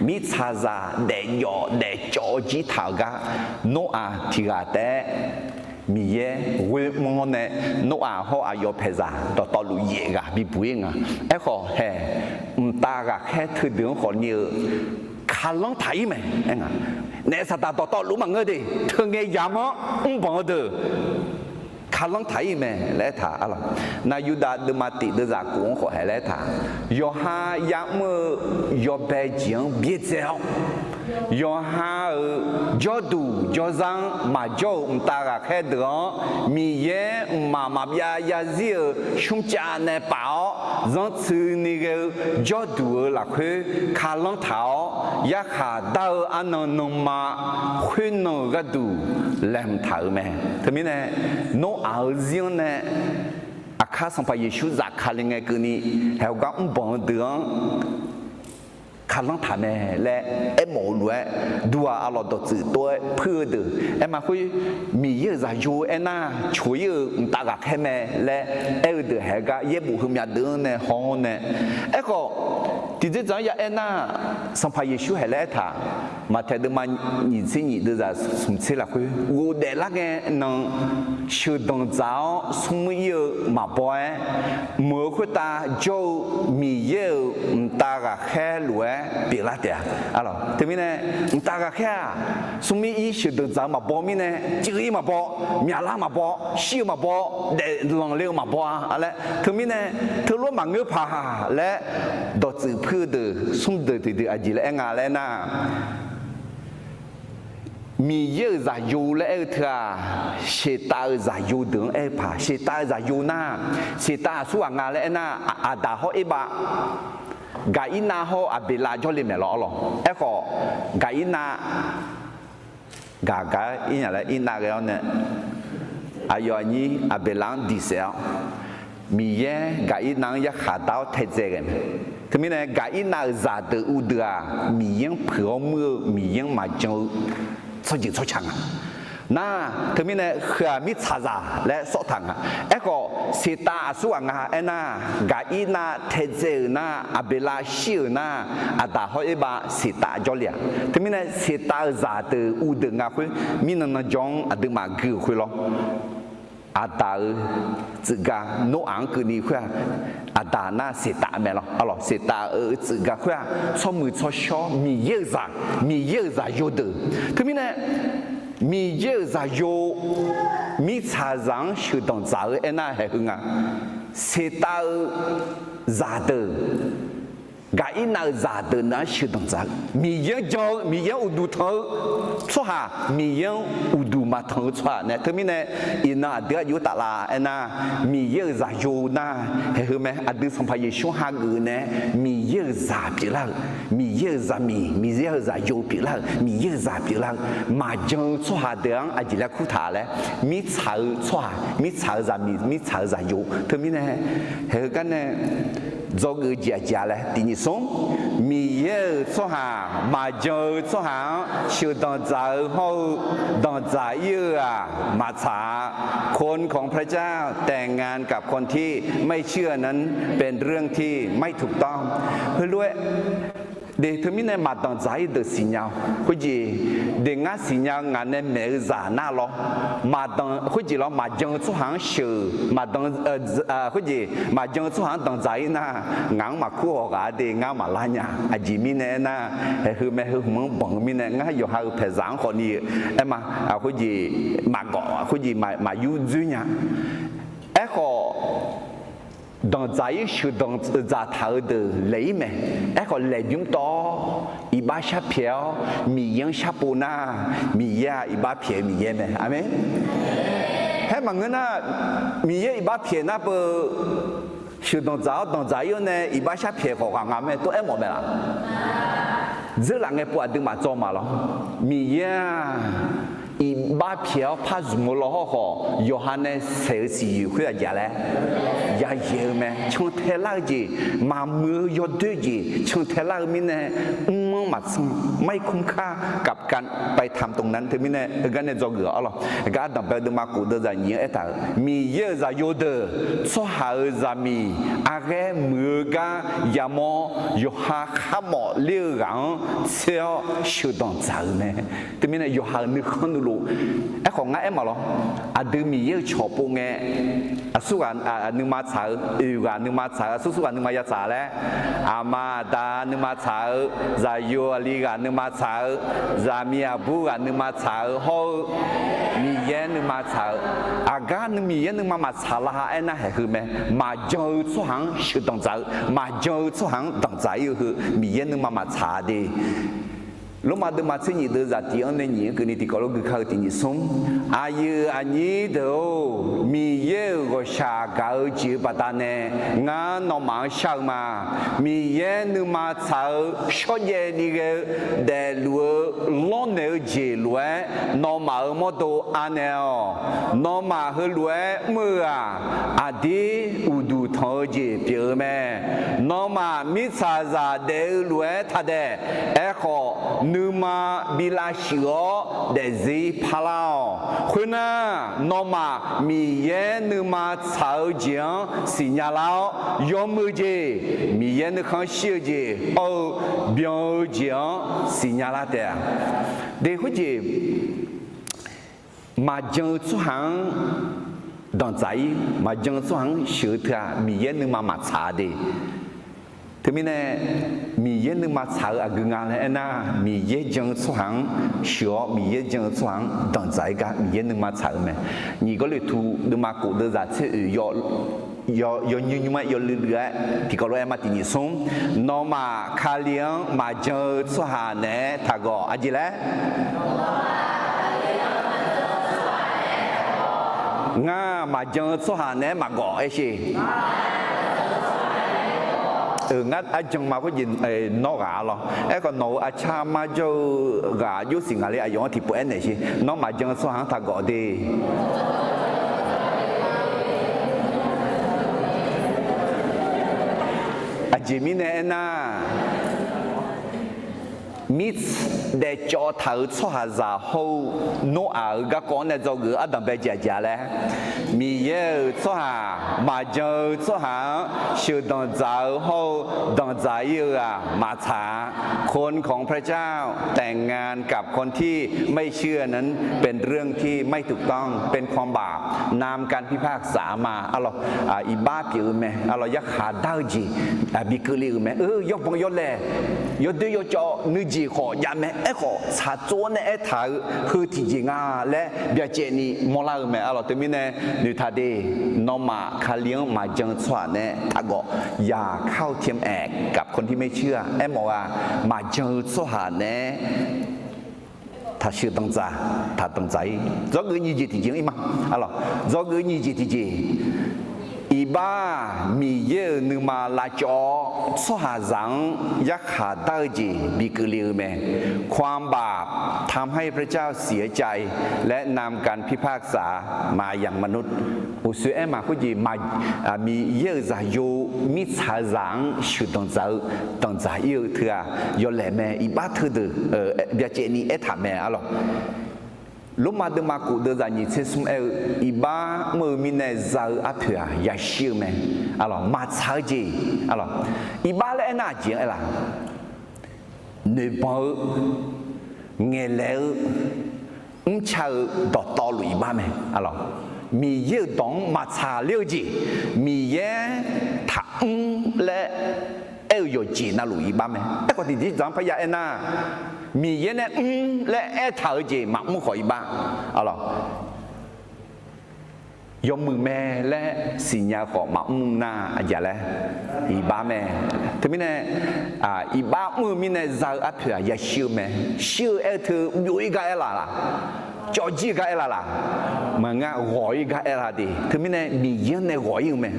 Mirtsaqzaq daefjawf daefcawv jir taq-euq gar, Noraq tiq ghaq taef-aer Miqyaer ghoe mr-awr nae, Noraq hawr aqyawf paeqzaq dawqtawvluf yaef ghaq bibuq-ir nga. Aerkhawf hae, mqtav ghaqkhaer teudeuq-anr khawf ni-eu kalanr taq-ir mae. Aer nga, naef saqdaq dawqtawvluf maqngeur de, teungae yamq-anr mrbanq-eu deuq kalanr taq-ir mae laer aertaq, arlawq. Nar, Yurdav deuvma tiq deuvzaq kof-anr khawf haeq laer aertaq, yawqha yamr-eu yawbae jeq-anr byaerdzae-awr, yawqha-euq jawrduq jawrzar-anr maqjawr-euq mqtav ghaqkhaer deuq-anr, Miqyaer mqmaq maqbyav zarzir-euq shmrcav nae paf-awr, zanrtsuini ghae-eu jawrduq-euq lafkhoer kalanr taq-awr, yarkhaq dar-eu arnan nanma khoernan-euq gharduq laeqhmq taq-euq mae. Teumirnae, Noraq-euq zir-anr nae Aqkar Sanqpaq Yeqsur zafkale ngae keuvni, haeq hawgar mrbanq-eu deuq-anr kalanr taq mae laer aermawf-eu lof-aer, duq-aq, arlawq, dawqtsuif tov-aer puir-eu deuq aer ma khoer, Miqyaer-euq zaqyo aernar, coq-ir-euq mqtav ghaqkhaer mae laer aer-eu deuq haeq gar yaerbof heumyav deuq-anr nae haw-awr nae. Aerkhawf, tiqdzerdzaq-anr ya aernar, Sanqpaq Yeqsur haeq laer aertaq, Maqtaeq deuvma nyiq tser nyiq deuvzaq smq tser lafkhoer ghofdaef lar ngae nan sheuqdanq dzaq-awr smrmuir ir-eu maqbaw-aer, meuq-eu khoertav jawr-eu Miqyaer-euq mqtav ghaqkhaer lof-aer pyeuflar taef-a. Arlawq, teumirnae, mqtav ghaqkhaer-aq, smrmuir ir sheuqdanq dzaq-eu maqbaw mirnae, cuiv ir maqbaw, myaqlar maqbaw, shir-eu maqbaw, daeflanq le-eu maqbaw-a laer, teumirnae, teulof-aer maqngeur paq laer dawqtsuif puir-eu deuq smr deuq tiqdeuq aqjeq laer aer nga laer aernar, Miqyaer-euq zaqyo laer aer-eu teu-aq, Seqtav-euq zaqyo deuq-anr aer-eu paq. Seqtav-euq zaqyo nar, Seqtav aqsurghaq nga laer aernar, Aqdaq hawr Erbav, Gaqirnav hawr Aqbeqlav jawrle maeq lawr, arlawq. Aerkhawf, Gaqirnav gaq gaq-aer irnya laer Irnav ghae-awr nae, aqyawf aqnyir Aqbeqlav-anr diq saef-awr, Miqyaer Gaqirnav-anr yarkhaq dar-awr taedzae ghae mae. Teumirnae, Gaqirnav-euq zaqdeuq uvdeuq-aq, Miqyaer-anr puiq-awr muir-eu Miqyaer-anr maqjan-eu tsawrjeuq tsawrca nga. Nar, teumirnae, heu-aq mirtsaqzaq laer sawr taq nga. Aerkhawf, Seqtav aqsurghaq nga aernar, Gaqirnav taedzae-euq nar, Aqbeqlav shir-euq nar, Aqdaq hawr Erbav Seqtav jawrle-aq. Teumirnae, Seqtav-euq zaqdeuq uvdeuq nga khoer, mirnan nan jawr-anr aqduimaf gui-euq khoer lawr. Aqdaq-euq tsuifgar Noraq-anr keuvni khoer-aq, Aqdaq nar Seqtav mae lawr, arlawq. Seqtav-euq tsuifgar khoer-aq, tsawrmuiq tsawrshawr Miqyaer-euq zaq, Miqyaer-euq zaqyo deuq. Teumirnae, Miqyaer-euq zaqyo, mirtsaqzaq-anr sheuqdanq dzaq-eu aernar haeq heu nga. Seqtav-euq zaqdeuq gaq-ir nav-euq zaqdeuq nar-anr sheuqdanq dzaq-eu, Miqyaer-anr jan-eu, Miqyaer-anr uqduq tanq-eu tsawrhaq, Miqyaer-anr uqduq maqtanq-eu tsawrhaq nae. Teumirnae iqnan aqdui-anr jov taf laf aernar, Miqyaer-euq zaqyo nar, haeqheu mae, aqdui Sanqpaq Yeqsur hageuf nae Miqyaer-euq zaq pyeuflar-euq, Miqyaer-euq zaqmiq, Miqyaer-euq zaqyo pyeuflar-euq, Miqyaer-euq zaq pyeuflar-eu, maqjan-eu tsawrhaq deuq-anr aqjeq laer kurtaq laer, mirtsaq-eu tsawrhaq, mirtsaq-eu zaqmiq, mirtsaq-eu zaqyo. Teumirnae haeqheu gar nae dzawgeuf-eu jeq aqjeq-a laer tiq nyiq smr, Miqyaer-euq tsawrhaq maqjan-eu tsawrhaq-anr sheuqdanq dzaq-eu hawr-eu danqdzaq-ir-eu-aq maqtsaq-a. คนของพระเจ้าแต่งงานกับคนที่ไม่เชื่อนั้นเป็นเรื่องที่ไม่ถูกต้อง heulof-aer de. Teumirnae maqdanqdzaq-ir deuq siqnya-awq. Khoerjeq de, ngar siqnya-eu ngaq nae maeq-eu zaq nar lawr, maqdanq, khoerjeq lawr, maqjan-eu tsawrhaq-anr sheuq, maqdan, khoerjeq maqjan-eu tsawrhaq-anr danqdzaq-ir nar, ngaq-anr maqkur hawq ghaq-a de, ngar maqlar nya. Aqjeq mirnae aernar, haeqheu mae, heu hmq-anr banq-eu mirnae ngar yawqha-euq paeqzaq-anr khawfni-eu aer ma, khoerjeq maqgawf, khoerjeq maqyur dzoer nya. Aerkhawf, danqdzaq-ir sheuqdanq dzaqtaq-eu deuq laeq-ir mae. Aerkhawf laeq bymr tawv-awr iqbax sharpyaeq-awr Miqyaer-anr sharpov nar, Miqyaer-aq iqbax pyaeq-eu Miqyaer mae. Aqmeq. Haer maqngeur nar, Miqyaer iqbax pyaeq nar beu, sheuqdanq dzaq-awr danqdzaq-ir-awr nae iqbax sharpyaeq khawf ghaq nga mae tov-aer mawf mae laf. Dzeurlaf ngae pov aqduimaf dzaw ma lawr. Miqyaer-aq iqbax pyaeq-awr par zmq-eu law hawrkhawf, yawqha nae saeq-eu siqyoeq khoer aqjeq laer yayaeq-eu mae. Cantae lar-eu jeq, maqmuiq-eu yawdoer jeq cantae lar-eu mirnae, mr-anr maqtsanr, ไม่คุ้มค่ากับการไปทำตรงนั้น teumirnae heugar nae dzawgeuf-awq lawr. Heugar ardanq bae deuvma khof deuv zaq nyiq-anr aertaq-euq, Miqyaer-euq zaqyo deuq tsawrhaq-euq zaqmiq arghaer muiq-eu gar yamawr, yawqha kharmawf ler-eu ghaq-anr tser-awr sheuqdanq dzaq-euq mae. Teumirnae yawqha-euq nuikhanr nuilov. Aerkhawf ngar aer ma lawr, aqdui Miqyaer-euq cawq pov ngae, aqsur ghaq nuima tsaq-eu, oeq ghaq nuima tsaq-eu, aqsur sur ghaq nuima ya tsaq laer, aqma aqda nuima tsaq-eu, zaqyo aqli ghaq nuima tsaq-eu, zaqmiq aqbur ghaq nuima tsaq-eu hawr-eu, Miqyaer nuima tsaq-eu, aqgar Miqyaer nuima maqtsaq lar-a aernar haeqheu mae. Maqjan-eu tsawrhaq-anr sheuqdanq dzaq-eu, maqjan-eu tsawrhaq-anr danqdzaq-ir-eu heu Miqyaer nuima maqtsaq-a de. Lormav deuvma tser nyiq deuv zaq tiq-anr nae nyiq-anr keuvni tiqkawv lof gui kar-eu tiq nyiq smr. Aqyuif aqnyir deuq-or, Miqyaer-euq ghawqshaq gaq-eu jeq-euq baqdanae ngar nawmaf-anr shar-eu ma. Miqyaer nuima tsaq-eu shawrjaev ni ghae-eu daefluf-eu lawrnaeq-eu jeq lof-aer nawmaf-euq mawrdo anaeq-awq. Nawmaf heulof-aer mr-eu-aq, aqdir uqduq tanq-eu jeq pyeuf-eu mae. Nawmaf mirtsaqzaq daef-eu lof-aer taqdaef. Aerkhawf, nuima bi lavshuif-awr daefzir parlar-awq. Khoernar, nawmaf Miqyaer nuima tsaq-eu jeq-anr siqnya lar-awr, yawmuiq jeq, Miqyaer nuikhanr shir-eu jeq hawr-eu byan-eu jeq-anr siqnya lar taef-a. De khoerjeq, maqjan-eu tsawrhaq-anr danqdzaq-ir, maqjan-eu tsawrhaq-anr sheuq-eu teu-aq, Miqyaer nuima maqtsaq-a de. Teumirnae, Miqyaer nuima tsaq-eu aqgeu nga laer aernar, Miqyaer jan-eu tsawrhaq-anr sheuq-awr, Miqyaer jan-eu tsawrhaq-anr danqdzaq-ir gar Miqyaer nuima tsaq-eu mae. Nyiq Gawrliqtu deuvma khof deuv zaq tser oeq yaw, yawnymr nymr-aer yawluiv luiv-aer tiqkawv lof-aer ma tiq nyiq smr. Nawmaf Kali-anr maqjan-eu tsawrhaq naeq-aer taqgawq. Aqjeq laer Ngar maqjan-eu tsawrhaq naeq-aer maqgawq aer sher. Ngar arjan ma khoerjeq nawr ghaq-a lawr. Aerkhawf nawq-euq arcar marjawr-eu ghaq jov siq ngaq le aqyawf-anr tiqpov aernaeq sher. Nawr maqjan-eu tsawrhaq-anr taqgawq de. Aqjeq mirnae aernar, mir daefcawv taq-euq tsawrhaqzaq hawr-eu Noraq-euq garkawv-anr nae dzawgeuf-eu ardanq bae jaqjaq laer, Miqyaer-euq tsawrhaq maqjan-eu tsawrhaq-anr sheuqdanq dzaq-eu hawr-eu danq dzaq-ir-eu ghaq maqtsaq-a. คนของพระเจ้าแต่งงานกับคนที่ไม่เชื่อนั้นเป็นเรื่องที่ไม่ถูกต้อง เป็นความบาป นำการพิพากษามา arlawq, iqbax pyeuf-eu mae, arlawq, yarkhaq dar-eu jeq bi keuvle-euq mae, yawbanq yawlaeq, yawdoer yawcawv nuijeq khawf jav mae, Aerkhawf tsaqtsov-awr nae aertaq-eu heu tiqjeq nga laer byacaevni mawrlar-eu mae. Arlawq, teumirnae noeqtaq de, nawmaf Kali-anr maqjan-eu tsawrhaq nae taqgawf, อย่าเข้าเทียมแอกกับคนที่ไม่เชื่อ aermawf-eu-aq, maqjan-eu tsawrhaq nae taqsheuq danqdzaq, taqdanqdzaq-ir. Dzawgeuf nyiq jeq tiqjeq-anr ir ma. Arlawq, dzawgeuf nyiq jeq tiqjeq, iqbax-aq, Miqyaer-euq nuima lavcawv-awr, tsawrhaqzaq-anr yarkhaq dar-eu jeq bi keuvle-eu mae. ความบาปทำให้พระเจ้าเสียใจ และนำการพิพากษามายยังมนุษย์ Uqshoe aer ma khoerjeq, Miqyaer-euq zaqyo mirtsaqzaq-anr sheuqdanq dzaq-eu, danqdzaq-ir-eu teu-aq yawlaeq mae. Iqbax teudeuq byacaevni aertaq mae. Arlawq, Lormav deuvma kof deuv zaq nyiq tser smr aer-eu, iqbax mr-eu mirnae za-eu arpoeq-aq yashir-eu mae. Arlawq, maqtsaq-eu jeq. Arlawq, iqbax laer aernar aqjeq-anr aer la? Noeqbanq-eu, ngaeqlaeq-eu, mrca-eu dawqtawvluf iqbax mae. Arlawq, Miqyaer-euq dawq-anr maqtsaq ler-eu jeq, Miqyaer taqmr laer aer-eu yawqjeq navluf iqbax mae. Aerkhawf tiqjeq dzaq-anr parya aernar, Miqyaer nae mr laer aertaq-eu jeq maqmr khawf iqbax. Arlawq, yawmuiq mae laer siqnya-eu khawf maqmr nar aqjeq laer? Iqbax mae. Teumirnae iqbax mr-eu mirnae za-eu arpoeq-aq yashir-eu mae. Shir-eu aer-eu teu byov-ir gar aer laf laq? Cawv jir-eu gar aer laf laq? Maqnga, ghawq-ir gar aer laf de. Teumirnae Miqyaer-anr nae ghawq-ir-eu mae.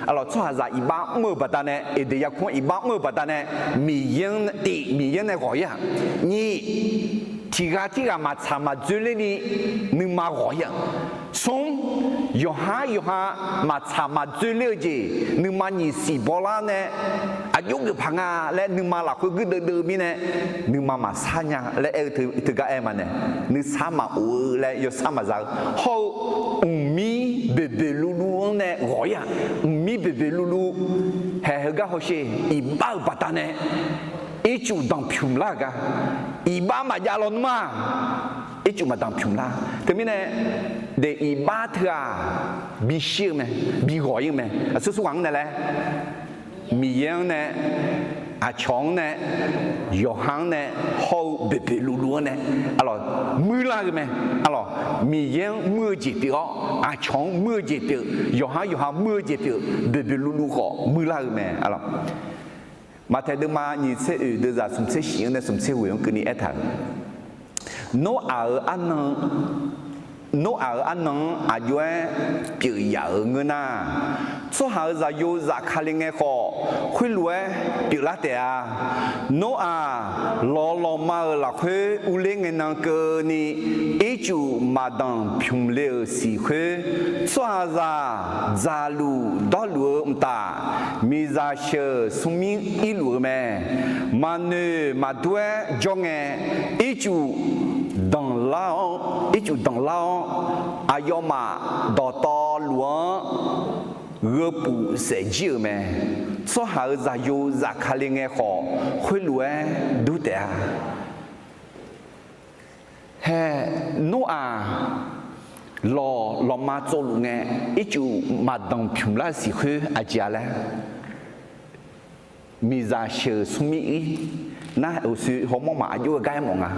Arlawq, tsawrhaqzaq iqbax mr-eu baqdanae, Eqdeq yarkmr-anr iqbax mr-eu baqdanae, Miqyaer-anr tiv, Miqyaer-anr nae ghawq-ir-aq. Nyiq, tiqghaq tirghaq maqtsaq maqdzoerler ni nuima ghawq-ir-aq. Smr, yawqha yawqha maqtsaq maqdzoerler-eu jeq nuima nyiq siq bawlar nae, aqjox geuf paq nga laer nuima lafkhoer guirdeuv deuv-eu mirnae, nuima maqsar nya laer aer-eu teugar aer ma nae, nuisar maqof-eu laer yawsar maqza-eu hawr-eu, mqmir boeqboeq luvluv-anr nae ghawq-ir-aq. Mqmir boeqboeq luvluv haeq heugar hawsher, iqbax-euq baqdanae ircuf danqpymq lar-euq gar, iqbax maqjav lawnmr-aq, ircuf maqdanqpymq lar. Teumirnae, de iqbax teu-aq, bishir-eu mae, bighawq-ir-eu mae. Aqsur sur ghaq-anr nae laer, Miqyaer-anr nae, aqcawq-anr nae, yawqha-anr nae hawr-eu boeqboeq luvluv-anr nae, arlawq, muirlar-eu mae. Arlawq, Miqyaer-anr muir-eu jeq pyeuf-awr, aqcawq-anr muir-eu jeq pyeuf, yawqha yawqha muir-eu jeq pyeuf, boeqboeq luvluv khawf muirlar-eu mae. Arlawq, Maqtaeq deuvma nyiq tser oeq deuv zaq smq tser shif-anr nae smq tser ghoeq-anr keuvni aertaq-euq, Noraq-euq arnan, Noraq-euq arnan-anr aqjox-aer pyeuf yaf-euq ngeur nar, tsawrhaq-euq zaqyo zafkale ngae khawf, khoerlof-aer pyeuflar taef-a. Noraq lawq lawqma-euq lafkhoer urler ngae nan keuvni, ircuf maqdanq pymq le-euq siq khoer, tsawrhaqzaq dzaqluf dawrluf-eu mqtav, miqzaq sheuq smrmir irluf-eu mae. Maqnoeq maqdur-aer jawr ngae, ircuf danqlar-awr, ircuf danqlar-awr, aqyawfmaf dawqtawvluf-anr gheupuf saef jir-euq mae. Tsawrhaq-euq zaqyo zafkale ngae khawf, khoerlof-aer dur taef-a. Hae, Noraq lawq lawqma tsovluf ngae, ircuf maqdanq pymq lar-eu siq khoer aqjeq-a laer, miqzaq sheuq smrmir ir nar, uqshoe hawmawr maf aqjox-eu gar aermawf nga.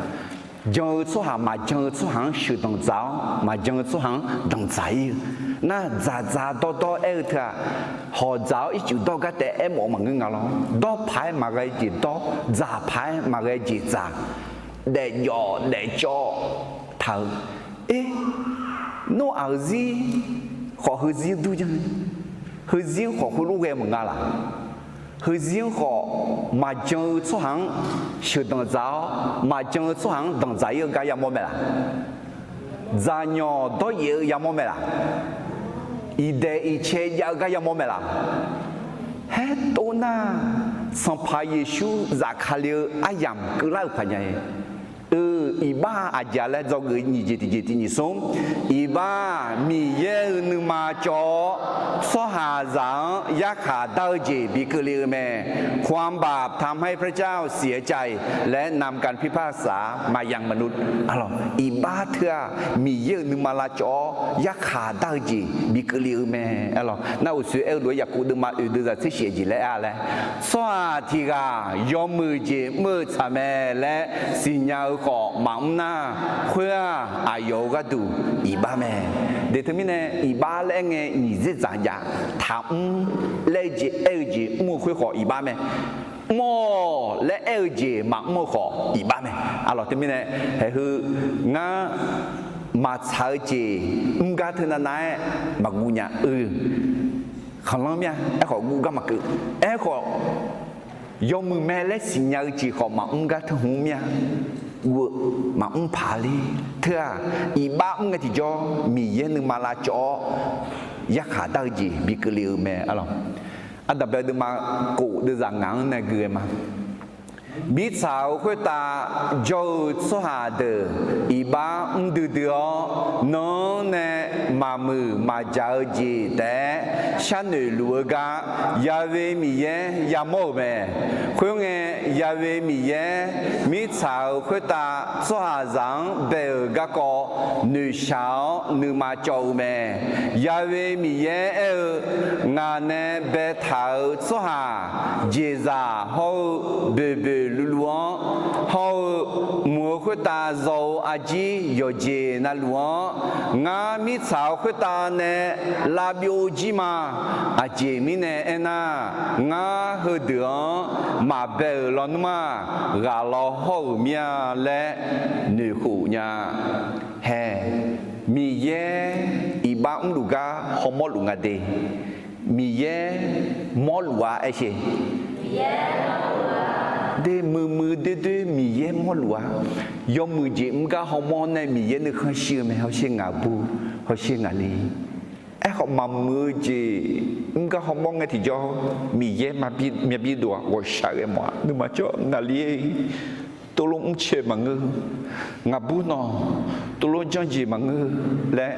Jan-eu tsawrhaq maqjan-eu tsawrhaq-anr sheuqdanq dzaq-awr, maqjan-eu tsawrhaq-anr danqdzaq ir-eu nar, dzaqdzaq dawrdawr aer-eu teu-aq, hawq dzaq-awr ircuf dawr gar taef aermawf-eu maqngeur nga lawr. Dawr paq-aer maqghae jeq dawr, dzaq paq-aer maqghae jeq dzaq, daefjawf daefcawv taq-eu. E, Noraq-euq zir khawf heuzir dur jar, heuzir-anr khawf heulof ghae maqnga laq? Heuzir-anr khawf maqjan-eu tsawrhaq-anr sheuqdanq dzaq-awr, maqjan-eu tsawrhaq-anr danqdzaq ir-eu gar yamawr mae laq? Dzaqnyawq dawryaef-eu yamawr mae laq? Iqdaeq iqcae jav-eu gar yamawr mae laq? Haer tov nar, Sanqpaq Yeqsur zafkale-eu aryamq keuvlar-euq paq nya-e. Eu, iqbax aqjeq-a laer dzawgeuf nyiq jeq tiqjeq tiq nyiq smr, iqbax Miqyaer-euq nuima cawv-awr, Tsawrhaqzaq-anr yarkhaq dar-eu jeq bi keuvle-eu mae. ความบาปทำให้พระเจ้าเสียใจ และนำการพิพากษามายยังมนุษย์ arlawq. Iqbax teu-aq, Miqyaer-euq nuima lavcawv-awr yarkhaq dar-eu jeq bi keuvle-eu mae, arlawq. Nar uqsoe aer-eu lof-aer Yaqkov deuvma oeq deuvzaq tser shif-aer jeq laer aer-a laer, tsawrhaq tiq ghaq yawmuiq jeq mr-eu tsaq mae laer siqnya-eu khawf maqmr nar, khoer-aq, aqyawf-euq gharduq iqbax mae. De teumirnae, iqbax laer aer ngae nyiq dzer dzaq jav, taqmr laer-eu jeq aer-eu jeq mr-eu khoer khawf iqbax mae. Mr-awq laer aer-eu jeq maqmr-eu khawf iqbax mae. Arlawq, teumirnae, haeq heu ngar maqtsaq-eu jeq mr gar teu navnav-aer maqguv nya-eu khanqlanr mir-a. Aerkhawf guv gar maqkeuv. Aerkhawf, yawmuiq mae laer siqnya-eu jeq khawf maqmr gar teu hmq mir-a. Guv-eu maqmr paq ler. Teu-aq, iqbax mr ngae tiqjawr Miqyaer nuima lavcawv-awr yarkhaq dar-eu jeq bi keuvle-eu mae, arlawq. Ardanqbae deuvma kof deuvzaq ngaq-anr nae gui-aer ma. Mirtsaq-euq khoertav jawr-eu tsawrhaq deuq iqbax mr duidui-awr, nan-anr nae maqmuiq maqjaq-eu jeq taef-aer sharnoeq luf-eu gar, Ya'we Miqyaer yamawr-euq mae. Khoerngae, Ya'we Miqyaer mirtsaq-euq khoertav tsawrhaqzaq-anr bae-euq garkawv noeqshaq-awr nuima cawv-eu mae. Ya'we Miqyaer aer-eu, Ngaq nae baetaq-euq tsawrhaq jeqzaq hawr-eu boeqboeq luvluv-anr hawr-eu, mq-euq khoertav zaw-eu arjir yawqjeq navluf-anr, ngar mirtsaq-euq khoertav nae lavbyov jir ma. Aqjeq mirnae aernar, ngar heudeuq-anr maqbae-euq lawnmr-aq, ghaq law hawr-euq mir-a laer noeqkhof nya. Hae, Miqyaer iqbax mrluf gar hawmawr luf nga de. Miqyaer mawrluf-a aer sher. De, muiqmuiq doerdoer Miqyaer mawrluf-a. Yawmuiq jeq mr gar hawmawr nae Miqyaer nuikhanr shir-eu mae. Hawsher ngaq bur, hawsher ngaq le. Aerkhawf, maqmuiq-eu jeq mr gar hawmawr ngae tiqjawr, Miqyaer maqbi, maqbi dov-aq, ghawqshaq ghae mawf-a. Nuima cawv ngaq le. Tov lof mrcae maqngeur. Ngaq bur nawq, tov lof janrjeq maqngeur laer,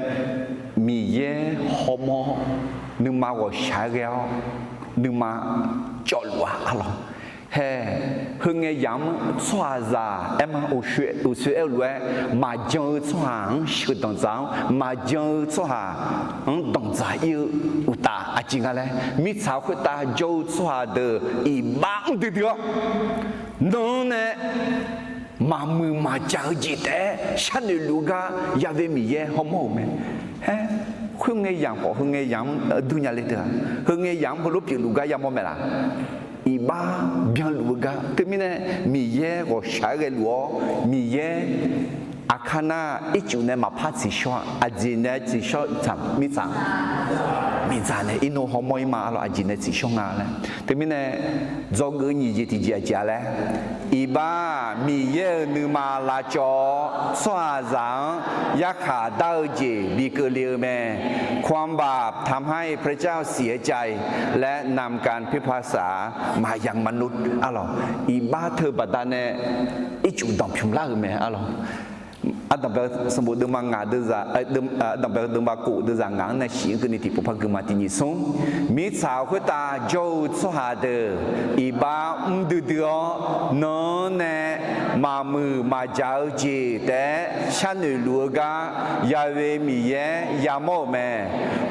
Miqyaer hawmawr, nuima ghawqshaq-aer ghae-awr, nuima cawvluf-a, arlawq. Hae, heungae yamq-anr tsawrhaqzaq aer ma, uqshoe aer-eu lof-aer, maqjan-eu tsawrhaq-anr sheuqdanq dzaq-anr, maqjan-eu tsawrhaq-anr danqdzaq ir-eu uqtaf aqjeq nga laer, mirtsaq khoertav jawr-eu tsawrhaq deuq iqbax mr duidui-awr, nan-anr nae maqmuiq maqjaq-eu jeq taef-aer sharnoeq luf-eu gar Ya'we Miqyaer hawmawr-euq mae. Haer, khoerngae yamq khawf heungae yamq-anr dur nya le teu-aq, heungae yamq-anr heulof pyeufluf gar yamawr mae laf? Iqbax byanluf-eu gar. Teumirnae, Miqyaer ghawqshaq-aer ghaeluf-awr, Miqyaer aqkar nar ircuf nae maqpar tsiqshawr-a. Aqjeq nae tsiqshawr tsaq mirtsaq, miqdzaq nae irnov hawmawr ir ma, arlawq, aqjeq nae tsiqshawr nga laer. Teumirnae, dzawgeuf nyiq jeq tiqjeq aqjeq-a laer, iqbax Miqyaer-euq nuima lavcawv-awr tsawrhaqzaq-anr yarkhaq dar-eu jeq bi keuvle-eu mae. ความบาปทำให้พระเจ้าเสียใจ และนำการพิพากษามายยังมนุษย์ arlawq. Iqbax teu baqdanae ircuf danqpymq lar-euq mae, arlawq. Ardanqbae sanqbof deuvma ngaq deuv, ardanqbae deuvma kof deuvzaq ngaq-anr nae shif-anr keuvni tiqpov par gui ma. Tiq nyiq smr, mirtsaq khoertav jawr-eu tsawrhaq deuq iqbax mr duidui-awr, nan-anr nae maqmuiq maqjaq-eu jeq taef-aer sharnoeq luf-eu gar Ya'we Miqyaer yamawr-euq mae.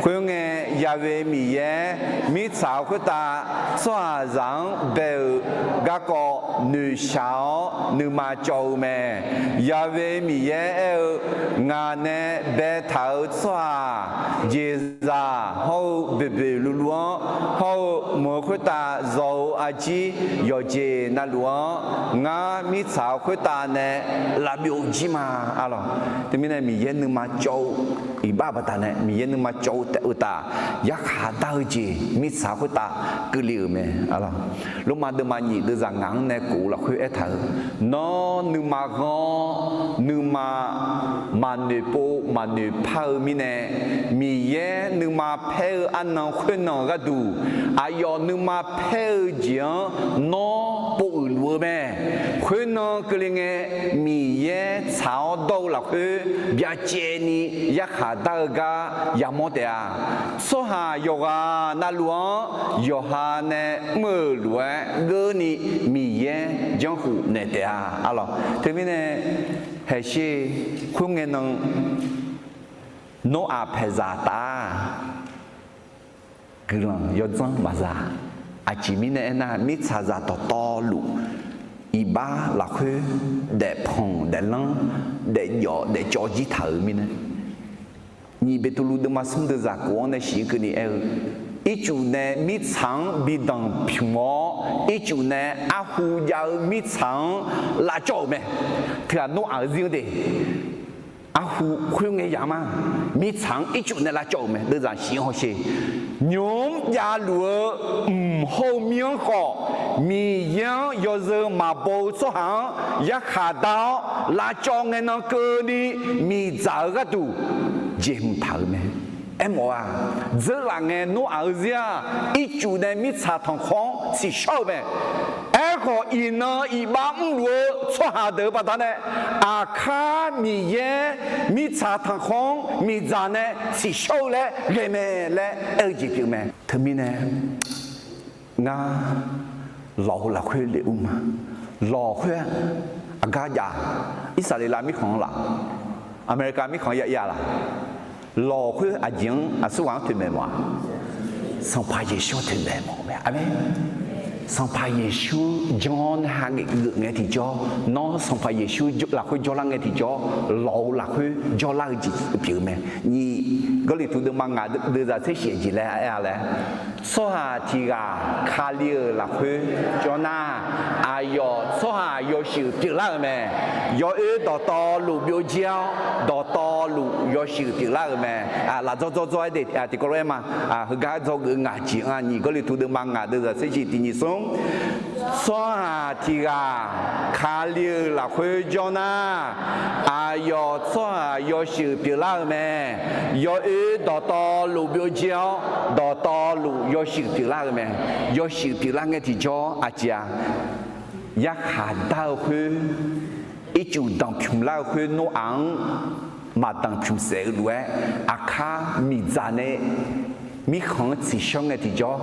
Khoerngae, Ya'we Miqyaer mirtsaq khoertav tsawrhaqzaq-anr bae-euq garkawv noeqshaq-awr nuima cawv-eu mae. Ya'we Miqyaer aer-eu, Ngaq nae baetaq-euq tsawrhaq jeqzaq hawr-eu boeqboeq luvluv-anr hawr-eu mq-euq khoertav zaw-eu arjir yawqjeq navluf-anr, ngar mirtsaq khoertav nae lavbyov jir ma, arlawq. Teumirnae Miqyaer nuima cawv-eu iqbax baqdanae Miqyaer nuima cawv-eu taef-eu taf yarkhaq dar-eu jeq mirtsaq khoertav keuvle-euq mae, arlawq. Lormav deuvma nyiq deuvzaq ngaq-anr nae kof-eu lafkhoer aertaq-euq, nawr nuima ghanr-awr nuima maqnoeq pov maqnoeq par-eu mirnae, Miqyaer nuima paer-eu arnan khoernan gharduq, aqyawf nuima paer-eu jeq-anr nawr pov uiq luf-eu mae. Khoernan keuvle ngae, Miqyaer tsaq-awr dawr-eu lafkhoer byacaevni yarkhaq dar-eu gar yamawr taef-a. tsawrhaq yawqghaq navluf-anr yawqha nae mr-euq lof-aer geurni Miqyaer janrkhof naeq taef-a. Arlawq, teumirnae haeqsher khoerngae nan Noraq paeqzaq taf-aq, guiqlanq yawdzanr maqza. Aqjeq mirnae aernar, mirtsaqzaq dawqtawvluf iqbax lafkhoer daefpanq daeflanr daefjawf daefcawv jir taq-euq mirnae, nyiq Beqtuvluv deuvma smr deuvzaq kof-anr nae shif-ir keuvni aer-eu, ircuf nae mirtsaq-anr bi danqpymq-awr, ircuf nae arhu jav-eu mirtsaq-anr lavcawv-euq mae. Teughaq Noraq-euq zir-anr de, arhu khoerngae yamq-a, mirtsaq-anr ircuf nae lavcawv-euq mae. Deuvzaq shif-anr hawsher, nymq-mr javluf-eu mq hawr-eu mir-anr khawf, Miqyaer-anr yawzeu maqbaw-eu tsawrhaq-anr yarkhaq dar-awr lavcawv ngae nan keuvni miqdzaq-eu gharduq jeqhmq taq-euq mae. Aermawf-a, dzeurlaf ngae Noraq-euq zir-aq, ircuf nae mirtsaq tanqkhawr-anr tsiqshawr-eu mae. Aerkhawf, iqnan iqbax mrluf-eu tsawrhaq deuq-euq baqdanae, aqkar Miqyaer mirtsaq tanqkhawr-anr miqdzaq nae tsiqshawr-eu laer ghae mae laer aer-eu jeq pyeuf mae. Teumirnae, ngar lawq-eu lafkhoer lef ur ma. Lawq khoer-aq, aqgar jav, Irsaqleqlav mirkhanq-anr laf, America mirkhanq-anr yav laf, lawq khoer aqjeq-anr aqsurghaq-anr toeqmaeq mawf-a? Sanqpaq Yeqsur-anr toeqmaeq mawf-eu mae. Aqmeq. Sanqpaq Yeqsur janr-awr narhaq geuf ngae tiqjawr, nawr Sanqpaq Yeqsur lafkhoer jawrlar ngae tiqjawr, lawq-eu lafkhoer jawrlar-eu jeq pyeuf-eu mae. Nyiq Gawrliqtu deuvma ngaq deuvzaq tser shif-eu jeq laer aer-a laer, tsawrhaq tiq ghaq Kali-euq lafkhoer jawr nar, aqyawf tsawrhaq yawshuif pyeuflar-euq mae. Yawoer dawqtawvluf byovjir-awr, dawqtawvluf yawshuif pyeuflar-euq mae. Lafdzawr dzawr dzawr-aer de, tiqkawv lof-aer ma. Heugar dzawgeuf-eu ngaq jeq-anr, nyiq Gawrliqtu deuvma ngaq deuvzaq tser shif tiq nyiq smr, tsawrhaq tiq ghaq Kali-euq lafkhoer jawr nar, aqyawf tsawrhaq yawshuif pyeuflar-euq mae. Yawoer dawqtawvluf byovjir-awr, dawqtawvluf yawshuif pyeuflar-euq mae. Yawshuif pyeuflar ngae tiqjawr aqjeq-aq, yarkhaq dar-eu khoer, ircuf danqpymq lar-eu khoer Noraq-anr maq danqpymq saef-eu lof-aer, aqkar miqdzaq nae mirkhanq-anr tsiqshawr ngae tiqjawr,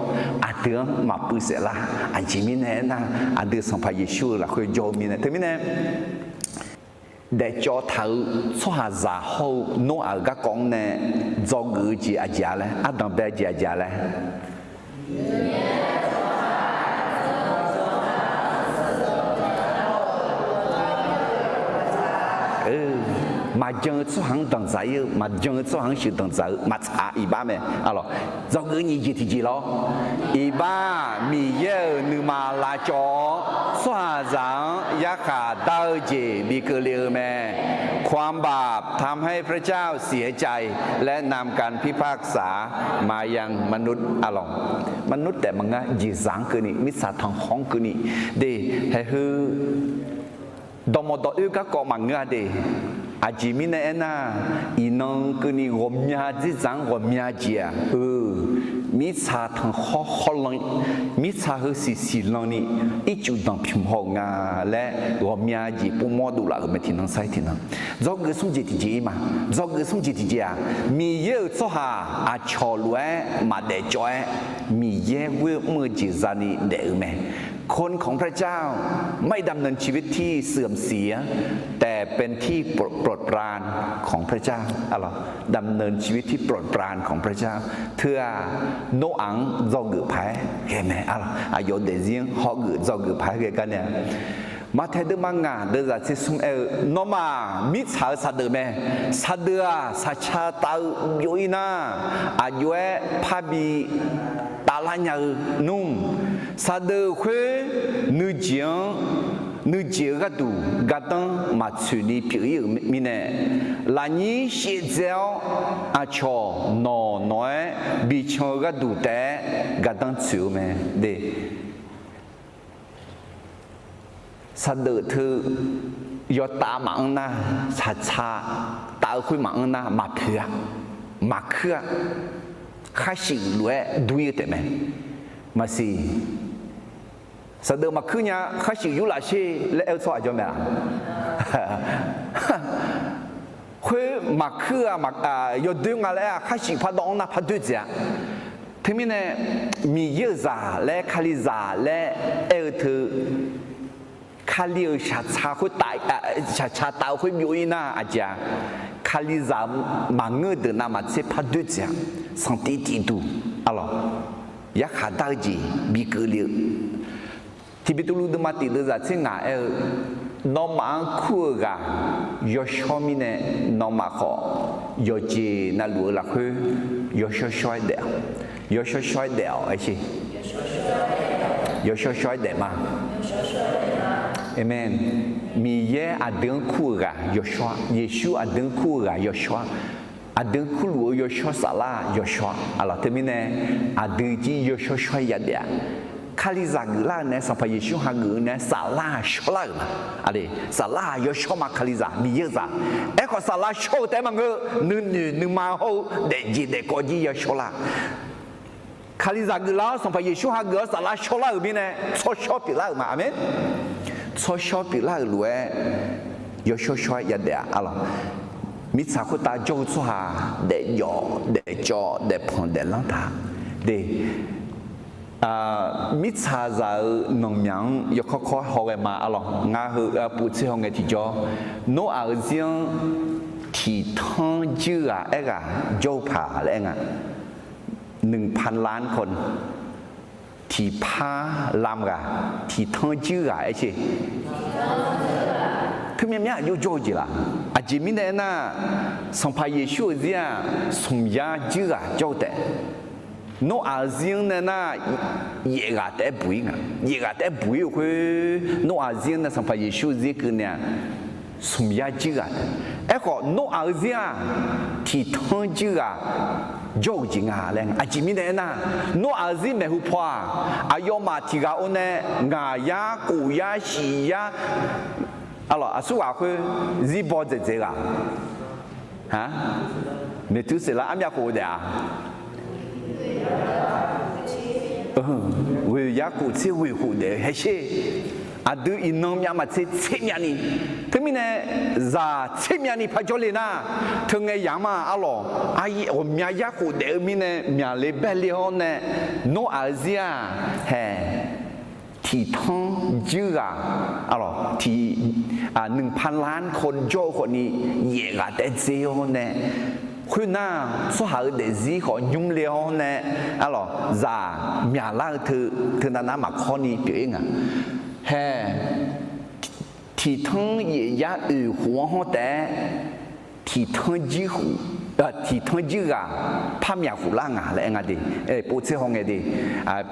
aqdui-anr maqpuiv saef lar. Aqjeq mirnae aernar, aqdui Sanqpaq Yeqsur-euq lafkhoer jawr-eu mirnae. Teumirnae, daefcawv taq-eu tsawrhaqzaq hawr-eu Noraq-euq garkawv-anr nae dzawgeuf-eu jeq aqjeq-a laer, ardanq bae jeq aqjeq-a laer, maqjan-eu tsawrhaq-anr danqdzaq-ir-eu, maqjan-eu tsawrhaq-anr sheuq danqdzaq-eu maqtsaq-a iqbax mae. Arlawq, dzawgeuf nyiq jeq tiqjeq lawr. Iqbax, Miqyaer-euq nuima lavcawv-awr tsawrhaqzaq-anr yarkhaq dar-eu jeq bi keuvle-eu mae. ความบาปทำให้พระเจ้าเสียใจ และนำการพิพากษามายังมนุษย์ Arlawq, มนุษย์ taef maqngeur, jeqzaq-anr keuvni, mirtsaq tanqkhawr-anr keuvni de, haeq heu dawqmawq dawq oer garkawv maqngeur-a de. Aqjeq mirnae aernar, iqnan keuvni ghawqmya dzerdzaq-anr ghawqmya jeq-aq, eu, mirtsaq tanqkhawr khawr lan, mirtsaq heusiq siqlanni ircuf danqpymq haw-euq nga laer ghawqmya jeq pov mawr dovlaf-euq mae. Tiqnan sar-ir tiqnan, dzawgeuf smr jeq tiqjeq-ir ma. Dzawgeuf smr jeq tiqjeq-aq, Miqyaer-euq tsawrhaq aqcawq lof-aer maqdaef cawv-aer, Miqyaer ghoer mr-eu jeq zani daef-eu mae. คนของพระเจ้า ไม่ดำเนินชีวิตที่เสื่อมเสีย แต่เป็นที่โปรดปรานของพระเจ้า ดำเนินชีวิตที่โปรดปรานของพระเจ้า Teu-aq, Noraq-anr dzawgeuf paq-aer ghae mae. Aqyawf daefzir-anr hawgeuf dzawgeuf paq-aer ghae gar nae-a. Maqtaeq deuvma ngaq deuvzaq tser smr aer-eu, nawmaf mirtsaq-euq saqdeuf mae. Saqdeuf-aq, saqca tav-eu byov-ir nar, aqjox-aer parbi tavlar nya-eu nmr. Saqdeuf khoer nuijeq-anr, nuijeq-eu gharduq gardanr maqtsoeqni pyeuf-ir-euq mirnae, lafnyir shaevdzae-awr aqcawq nawq nawq-aer bican-eu gharduq taef-aer gardanr tsoeq-eu mae de. Saqdeuf teu yawtav maqanr nar, saqca tav-eu khoer maqanr nar maqpoeq-a, maqkuir-a. Kharshuif lof-aer dur-ir-eu taef mae. Maqsiq, saqdeuf maqkuir nya, kharshuif yurlaf sher laer aer-eu tsawrhaq jawr mae-a. Khoer maqkuir-a, yawdoer nga laer-aq, khar shif pardawv-anr nar par doer dzaeq-a. Teumirnae, Miqyaer-euq zaq laer, Kalizaq laer aer-eu teu, Kali-euq shaqtsaq khoertav, shaqtsaq taf-eu khoer byov-ir nar aqjeq-a, Kalizaq maqngeur-eu deuq navmaqtser par doer dzaeq-a. Sanqtiv tif duq, arlawq, yarkhaq dar-eu jeq bikeuvle-eu. Tiqbeqtuvluv deuvma tiq deuvzaq tser ngaq aer-eu, nawmaf-anr kur-eu ghaq yawshawr mirnae, nawmaf khawf yawqjeq navluf-eu lafkhoer yawshawr shawr-aer daef-awq. Yawshawr shawr-aer daef-awq aer sher. Yawshawr shawr-aer daef ma. Aqmeq. Miqyaer aqdui-anr kur-eu ghaq yawshawr-a. Yeqsur aqdui-anr kur-eu ghaq yawshawr-a. Aqdui-anr kurluf-eu yawshawr saflar yawshawr-a. Arlawq, teumirnae aqdui jir yawshawr shawr-aer yadaef-a. Kalizaq geuflar-eu nae, Sanqpaq Yeqsur hageuf-eu nae saflar shawrlar-euq ma. Aqli, saflar yawshawr ma, Kalizaq Miqyaer-eu zaq. Aerkhawf, saflar shawr-eu taef-aer maqngeur, nuinoeq nuima hawr-eu daefjeq daefkawv jir yashawr lar. Kalizaq geuflar-awr, Sanqpaq Yeqsur hageuf-awr saflar shawrlar-euq mirnae, tsawrshawr pyeuflar-euq ma. Aqmeq. Tsawrshawr pyeuflar-euq lof-aer, yawshawr shawr-aer yadaef-a. Arlawq, mirtsaq khoertav jawr-eu tsawrhaq daefjawf daefcawv daefpanq daeflanr taq de. Mirtsaqzaq-euq nanqmyaq-anr yawkawr kawr haw ghae ma. Arlawq, ngar heu pov tser haw ngae tiqjawr, Noraq-euq zir-anr tiqtanr juir ghaq aerghaq jawr-eu paq laer aer nga. หนึ่งพันล้านคน tiqpar lam ghaq, tiqtanr juir ghaq aer sher. Teumyav myar aqjox jawr-eu jeq laf. Aqjeq mirnae aernar, Sanqpaq Yeqsur-euq zir-aq, smq yar juir ghaq jawr-eu taef. Noraq-euq zir-anr nae nar, yaef ghaq taef-aer buq-ir nga. Yaef ghaq taef-aer buq-ir-euq khoer, Noraq zir-anr nae Sanqpaq Yeqsur-eu zir keuvni-aq, smq yar juir ghaq. Aerkhawf, Noraq-euq zir-aq, tiqtanr juir ghaq jawr-euq jeq nga laer. Aqjeq mirnae aernar, Noraq-euq zir maeqhu paw-aq, aqyawfmaf tiq ghaq or nae ngaq yar, kof yar, shif yar, arlawq, aqsur ghaq khoer zir baw dzaeqdzaeq ghaq. Aq, Meqturseqlar armyav khof-eu daef-a. Ghoeq yar kof tser ghoeq khof daef-eu haer sher. Aqdui iqnan myavmaqtser tser myavni. Teumirnae, zaq tser myavni par jawrle nar, teu ngae yamq-a arlawq, ghawqmya yar khof daef-eu mirnae myaqle baerle-awr nae, Noraq-euq zir-aq, hae, tiqtanr juir ghaq, arlawq, tiq, หนึ่งพันล้านคน jawr-eu khawfni, yaef ghaq taef-aer dzer-awr nae, khoernar, tsawrhaq-euq daefzir khawf nymr le-awr nae, arlawq, zaq myaqlar-eu teu, teunav nar maqkawrni pyeuf-ir nga. Hae, tiqtanr yaef yar oeq khof-anr hawr taef-aer, tiqtanr juir khof, tiqtanr juir ghaq par myaq khof lar nga laer aer nga de. Pov tser haw ngae de,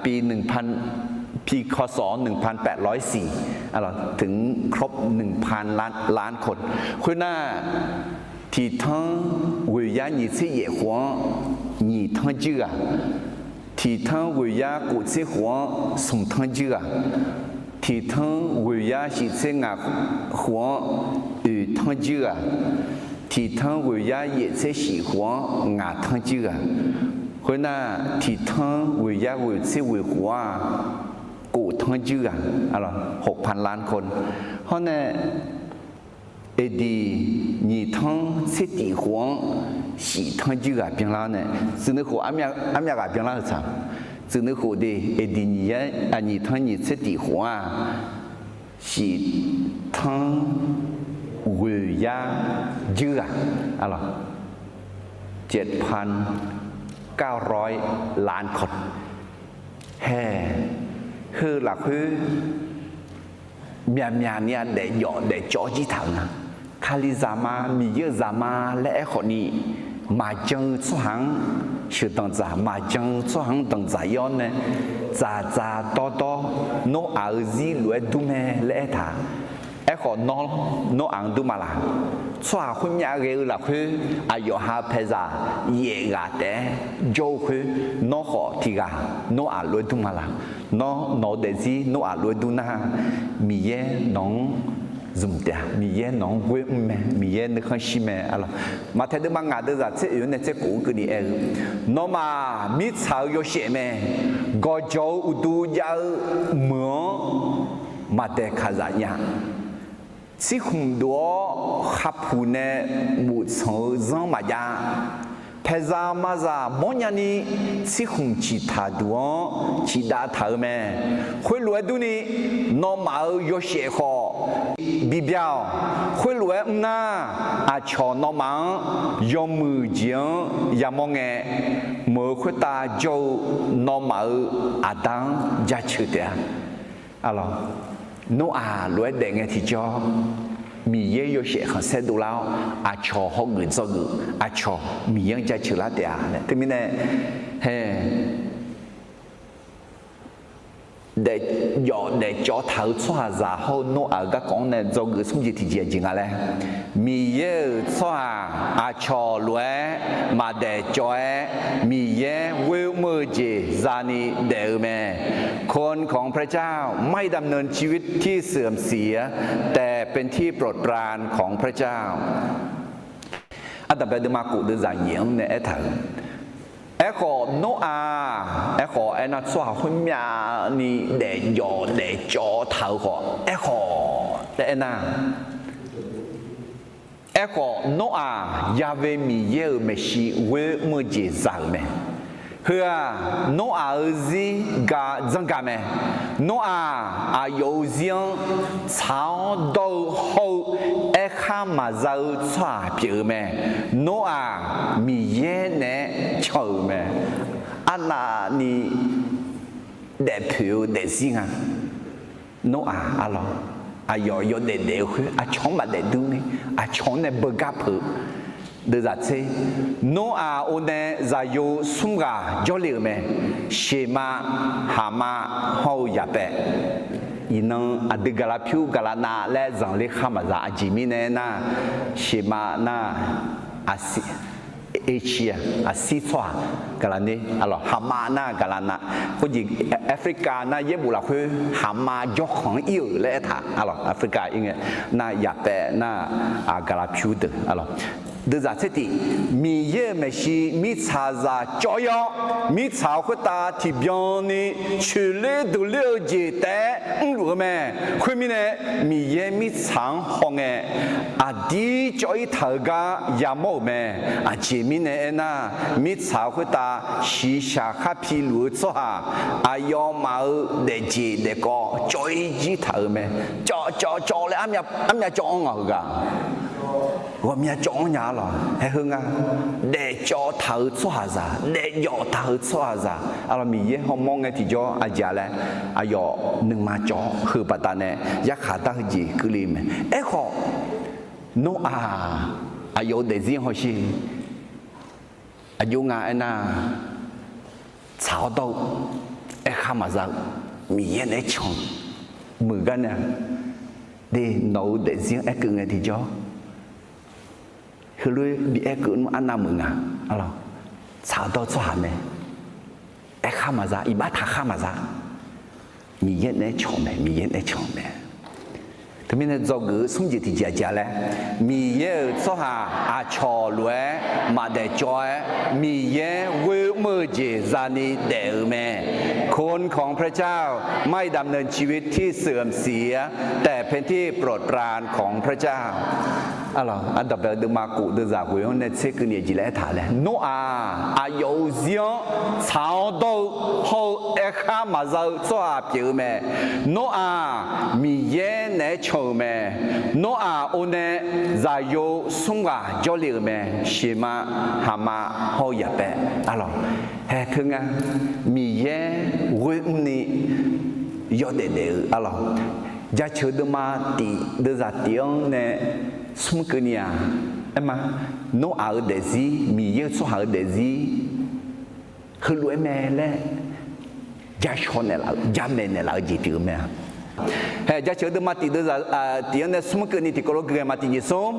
pi, pi kawsawq-anr หนึ่งพันแปดร้อยสี่ teu ครบ หนึ่งพันล้านคน khoernar, tiqtanr ghoeq yar nyiq tser yaef khof-anr nyiq tanr juir ghaq, tiqtanr ghoeq yar kof tser khof-anr smq tanr juir ghaq, tiqtanr ghoeq yar shif tser ngaq khof-anr oeq tanr juir ghaq, tiqtanr ghoeq yar yaef tser shif khof-anr ngaq tanr juir ghaq, khoernar, tiqtanr ghoeq yar ghoeq tser ghoeq khof-aq, kof tanr juir ghaq, หกพันล้านคน hawr nae, AD nyiq tanr tser tif khof-anr shif tanr juir ghaq byanlar-awr nae, tsuif nuikhof armyav ghaq byanlar-eu tsaq. Tsuif nuikhof de, AD nyiq tanr nyiq tser tif khof-aq, shif tanr ghoeq yar juir ghaq, เจ็ดพันเก้าร้อยล้านคน hae, heu lafkhoer myaqmyaq ni-a daefjawf daefcawv jir taq-euq nga. Kalizaq ma, Miqyaer-euq zaq ma laer aerkhawf ni, maqjan-eu tsawrhaq-anr sheuqdanq dzaq, maqjan-eu tsawrhaq-anr danqdzaq-ir-awr nae, dzaqdzaq dawrdawr, Noraq-euq zir lof-aer dur mae laer aertaq. Aerkhawf, nawr, Noraq-anr dur ma laq? Tsawrhaq khoermyav ghae-eu lafkhoer, aqyawf ha paeqzaq yaef ghaq taef-aer jawr-eu khoer, nawr khawf tiq ghaq Noraq lof-aer dur ma laq? Nawr nawq-eu daefzir Noraq lof-aer dur nar, Miqyaer nawq-anr zmq taef-a, Miqyaer nawq-anr ghoer mr mae, Miqyaer nuikhanr shir mae. Maqtaeq deuvma ngaq deuvzaq tser oeq-anr nae tser kof-anr keuvni aer-eu, nawmaf mirtsaq-eu yawshaef mae, gawqjawq-eu uqduq jav-eu meuq-anr maqdaeqkaq zaf nya. Tsirkhmq dof-awr kharpuq nae boftsanq-eu zanr maqjav. Paeqzaq mazaq mawrnya ni tsirkhmq ciqtaq duq-anr ciqdav taq-eu mae. Khoerlof-aer durni, nawmaf-euq yawshaef khawf bibyar-awq. Khoerlof-aer mr nar, aqcawq nawmaf-anr yawmuiq jeq-anr yamawr ngae, meuq-eu khoertav jawr-eu nawmaf-euq Aqda-anr jaceuq taef-a. Arlawq, Noraq lof-aer daef ngae tiqjawr, Miqyaer yawshaef khanqsaer dovlar-awr, aqcawq hawgeuf dzawgeuf, aqcawq Miqyaer-anr jaceuq lar taef-a laer. Teumirnae, hae, daefjawf daefcawv taq-eu tsawrhaqzaq hawr-eu Noraq-euq garkawv-anr nae dzawgeuf smr jeq tiqjeq aqjeq nga laer, Miqyaer-euq tsawrhaq aqcawq lof-aer maqdaef cawv-aer, Miqyaer ghoer mr-eu jeq zani daef-eu mae. คนของพระเจ้าไม่ดำเนินชีวิตที่เสื่อมเสีย แต่เป็นที่โปรดปรานของพระเจ้า Ardanqbae deuvma kof deuvzaq nyiq-anr nae aertaq-euq, aerkhawf Noraq, aerkhawf aernar tsawrhaq khoermyavni daefjawf daefcawv taq-eu khawf, aerkhawf laer aernar, aerkhawf Noraq Ya'we Miqyaer-euq maeqshi ghoer mr-eu jeq za-euq mae. Heu-aq, Noraq-euq zir ga dzanr ga mae. Noraq aqyawf-euq zir-anr tsaq-awr dawr-eu hawr-eu aerkhar maqza-eu tsawrhaq pyeuf-eu mae. Noraq Miqyaer naeq-aer can-euq mae. Arnavni daefpoeq-eu daefzir nga. Noraq arlawq, aqyawf yawdaef daef-eu khoer aqcawq-anr maqdaef durni, aqcawq-anr nae beugar peuq-eu deuvzaq tser, Noraq or nae zaqyo smr ghaq jawrle-euq mae. Sheqmav, Haqmav hawr-eu Yaqpaev. Iqnan aqdui gaqlaq pyur gaqlaq nav laer zanqler khar maqza. Aqjeq mirnae aernar, Sheqmav nar, aqsir, Asia, aqsir tsawrhaq gaqlaq ner, arlawq, Haqmav nar gaqlaq nav. Khoerjeq Africa nar yaerbof lafkhoer Haqmav jawrkhanq-anr ir-euq laer aertaq, arlawq, Africa ir ngae nar Yaqpaev nar, gaqlaq pyur deuq, arlawq. Deuvzaq tser tiq, Miqyaer-euq maeqshi mirtsaqzaq cawv-ir-awr, mirtsaq khoertav tiqbyan ni coeqler deuqler-eu jeq taef-aer mrluf-eu mae. Khoermirnae, Miqyaer mirtsaq-anr hawngae, aqdir cawv-ir taq-eu gar yamawr-euq mae. Aqjeq mirnae aernar, mirtsaq khoertav shiqshaq khar piluf-eu tsawrhaq, aqyawfmaf-euq daefjeq daefkawv cawv-ir jir taq-euq mae. Cawv cawv cawv laer armyav cawv-anr ngaq heughaq ghawqmya cawv-anr nya-a lawq. Haer heu nga, daefcawv taq-eu tsawrhaqzaq, daefjawf taq-eu tsawrhaqzaq, arlawq, Miqyaer hawmawr ngae tiqjawr aqjeq-a laer, aqyawf nuima cawv-awr heu baqdanae yarkhaq dar heujeq keuvle-eu mae. Aerkhawf, Noraq aqyawf-euq daefzir hawsher. Aqjox nga aernar, tsaq-awr dawr-eu, aerkhar maqza-eu, Miqyaer naeq-aer can-eu, muiq gar nae-a, de nawq-euq daefzir-anr aerkeuv ngae tiqjawr, heulof-aer bi aerkeuv nmr arnav meuq nga, arlawq, tsaq-awr dawr-eu tsawrhaq mae, aerkhar maqza, iqbax taqkhar maqza, Miqyaer naeq-aer can-eu mae, Miqyaer naeq-aer can-eu mae. Teumirnae dzawgeuf-eu smr jeq tiqjeq aqjeq-a laer, Miqyaer-euq tsawrhaq aqcawq lof-aer maqdaef cawv-aer, Miqyaer ghoer mr-eu jeq zani daef-euq mae. คนของพระเจ้าไม่ดำเนินชีวิตที่เสื่อมเสีย แต่เป็นที่โปรดปรานของพระเจ้า Arlawq, ardanqbae-eu deuvma kof deuvzaq ghoeq-anr nae tser keuvni aqjeq laer aertaq laer, Noraq aqyawf-euq zir-anr tsaq-awr dawr-eu hawr-eu aerkhar maqza-eu tsawrhaq pyeuf-eu mae. Noraq Miqyaer naeq-aer can-euq mae. Noraq or nae zaqyo smr ghaq jawrle-euq mae. Sheqmav, Haqmav hawr-eu Yaqpaev, arlawq, haer teu nga, Miqyaer ghoer mrni yawdaef daef-eu, arlawq, jaceuq deuvma tiq deuvzaq tiq-anr nae smr keuvni-aq, aerma, Noraq-euq daefzir, Miqyaer-euq tsawrhaq-euq daefzir heulof-aer mae laer jashawr naeqlaf-eu, jamaeq naeqlaf-eu jeq pyeuf-eu mae-a. Hae, jaceuq deuvma tiq deuvzaq tiq-anr nae smr keuvni tiqkawv lof gui ghae ma. Tiqjeq smr,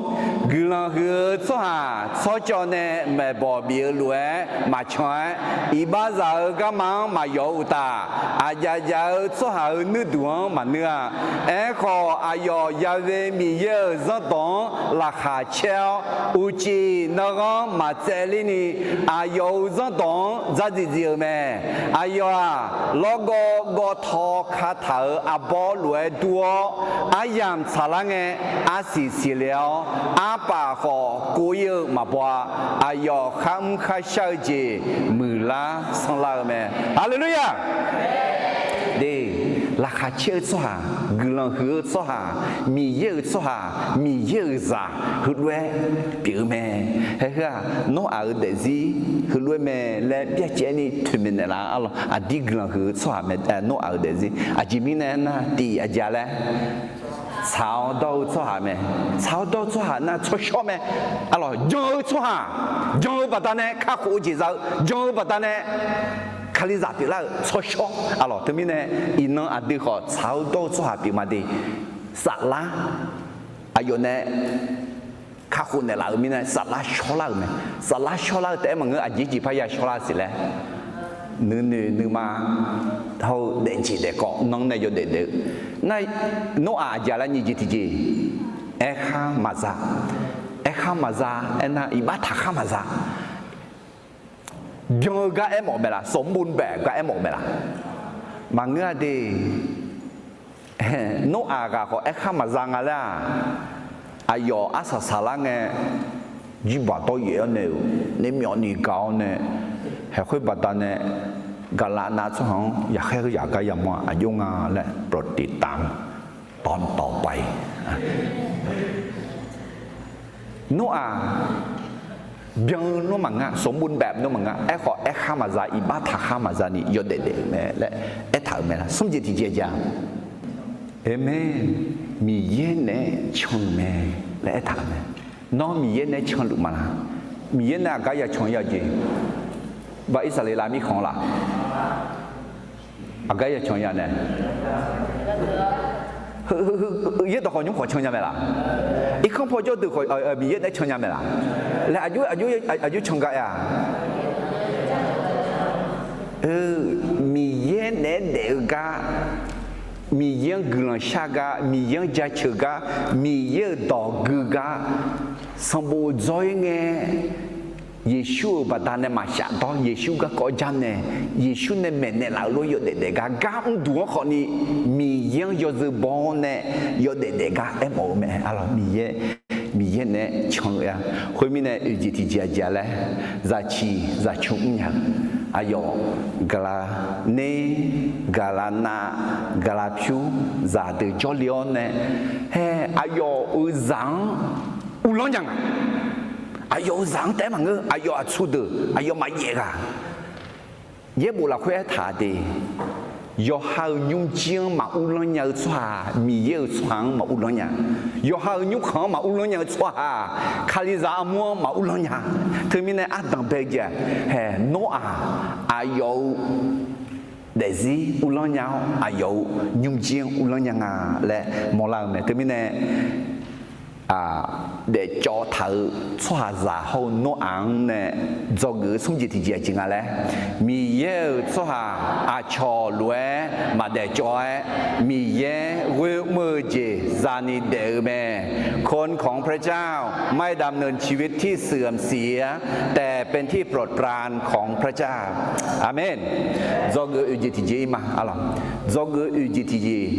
guiqlanq huiq-eu tsawrhaq tsawrcawv nae maeqbawq bif-eu lof-aer maqcan-aer, iqbaxzaq-euq garma-anr maqyawf-eu uqtaf, aqdzaf dzaf-eu tsawrhaq-euq nuirduq-anr maqnuir-a. Aerkhawf, aqyawf Ya'we Miqyaer-euq zanrdawq-anr laqkhaq caer-awr, uqcif nanghanr maqtsaevler ni, aqyawf-euq zanrdawq-anr dzardziq dziq-euq mae. Aqyawf-aq, lawrgawv gawvtaw kataq-euq arbawr lof-aer dur-awr, aryamq tsaqlar ngae, arsiq siqle-awr, arpaf khawf kov-ir-eu maqbaw-a. Aqyawf kharmr kharshar-eu jeq muiqlar sanrlar-eu mae. Haleluya! De, laqkhaq caer-eu tsawrhaq, guiqlanq huiq-eu tsawrhaq, Miqyaer-euq tsawrhaq, Miqyaer-euq zaq heulof-aer pyeuf-eu mae. Haeheu-aq, Noraq-euq daefzir heulof-aer mae laer byacaevni toeqmaeq naeqlaf-a lawq. Aqdir guiqlanq huiq-eu tsawrhaq mae, Noraq-euq daefzir. Aqjeq mirnae aernar, tiq aqjeq laer, tsaq-awr dawr-eu tsawrhaq mae. Tsaq-awr dawr-eu tsawrhaq nar tsawrshawr mae. Arlawq, jan-eu tsawrhaq, jan-eu baqdanae kakhof-eu jeq za-eu, jan-eu baqdanae Kalizaq pyeuflar-euq tsawrshawr. Arlawq, teumirnae iqnan aqdui khawf tsaq-awr dawr-eu tsawrhaq pyeuf ma de. Saflar, aqyawf nae kakhof naeqlaf-euq mirnae saflar shawrlar-euq mae. Saflar shawrlar-eu taef-aer maqngeur, aqjeq jeq parya shawrlar siq laer, nuinoeq nuima hawr-eu daefjeq daefkawv nanr nae yawdaef daef-eu. Nar, Noraq aqjeq laer nyiq jeq tiqjeq, aerkhar maqza. Aerkhar maqza, aernar iqbax taqkhar maqza. Byan-eu gar aermawf-eu mae laf, สมบูรณ์แบบ gar aermawf-eu mae laf. Maqngeur-a de. Noraq ghaq khawf aerkhar maqza nga laer-aq, aqyawf arsaq saqlar ngae, jirbaq dawryaef-awr nae-euq nae myawf ni gaq-awr nae, haeqkhoer baqdanae gaqlav nav tsawrhaq-anr yaqkhaer-eu yaq gar yamawr-aq aqjox nga laer โปรดติดตามตอนต่อไป. Noraq byan-eu nawr maqngeur, สมบูรณ์แบบ nawr maqngeur. Aerkhawf aerkhar maqza, iqbax taqkhar maqza ni yawdaef daef-euq mae laer aertaq-euq mae laf. Smr jeq tiqjeq aqjeq-a, Aqmeq, Miqyaer naeq-aer can-euq mae laer aertaq-euq mae. Nawr Miqyaer naeq-aer canluf ma laf? Miqyaer nae aqgar ya can ya jeq, ba Irsaqleqlav mirkhanq laf, aqgar ya can ya nae, yaerdawq khawf nymr khawf can nya mae laf? Irkanr paw jawrdeuq khawf Miqyaer naeq-aer can nya mae laf? Laer aqjox, aqjox can gar aer-a? Miqyaer naeq-aer daef-eu gar, Miqyaer-anr guiqlanq shar gar, Miqyaer-anr jaceuq gar, Miqyaer-euq dawq gui gar, sanqbof dzaw-ir ngae, Yeqsur-euq baqdanae maqshaf dawr, Yeqsur garkawv jar nae, Yeqsur nae maeqnaeq laf-euq lof-aer yawdaef daef gar, gar mrduq-anr khawfni Miqyaer-anr yawzeu baw-awr nae yawdaef daef gar aermawf-eu mae. Arlawq, Miqyaer, Miqyaer naeq-aer can-eu-a. Khoermirnae oeq jeq tiqjeq aqjeq laer, zaqciq zaqcmr mrnya-eu, aqyawf gaqlaq ner, gaqlaq nav, gaqlaq pyur, zaqdeuq jawrle-awr nae, hae, aqyawf-euq zaq-anr uvlanr nya nga. Aqyawf-euq zaq-anr taef-aer maqngeur, aqyawf aqtsu deuq aqyawf maqjaef ghaq. Yaerbof lafkhoer aertaq de, yawqha-euq nymrjir-anr maquvlanr nya-eu tsawrhaq, Miqyaer-euq tsawrhaq-anr maquvlanr nya. Yawqha-euq nymrkhanq-anr maquvlanr nya-eu tsawrhaq, Kalizaq armur-anr maquvlanr nya. Teumirnae ardanq bae-eu jeq-aq, hae, Noraq aqyawf-euq daefzir uvlanr nya-awr, aqyawf-euq nymrjir-anr uvlanr nya nga laer mawrlar-eu mae. Teumirnae daefcawv taq-euq tsawrhaqzaq hawr-eu Noraq-anr nae dzawgeuf-eu smr jeq tiqjeq aqjeq nga laer, Miqyaer-euq tsawrhaq aqcawq lof-aer maqdaef cawv-aer, Miqyaer ghoer mr-eu jeq zani daef-eu mae. คนของพระเจ้าไม่ดำเนินชีวิตที่เสื่อมเสีย แต่เป็นที่โปรดปรานของพระเจ้า Aqmeq. Dzawgeuf oeq jeq tiqjeq-ir ma. Arlawq, dzawgeuf oeq jeq tiqjeq,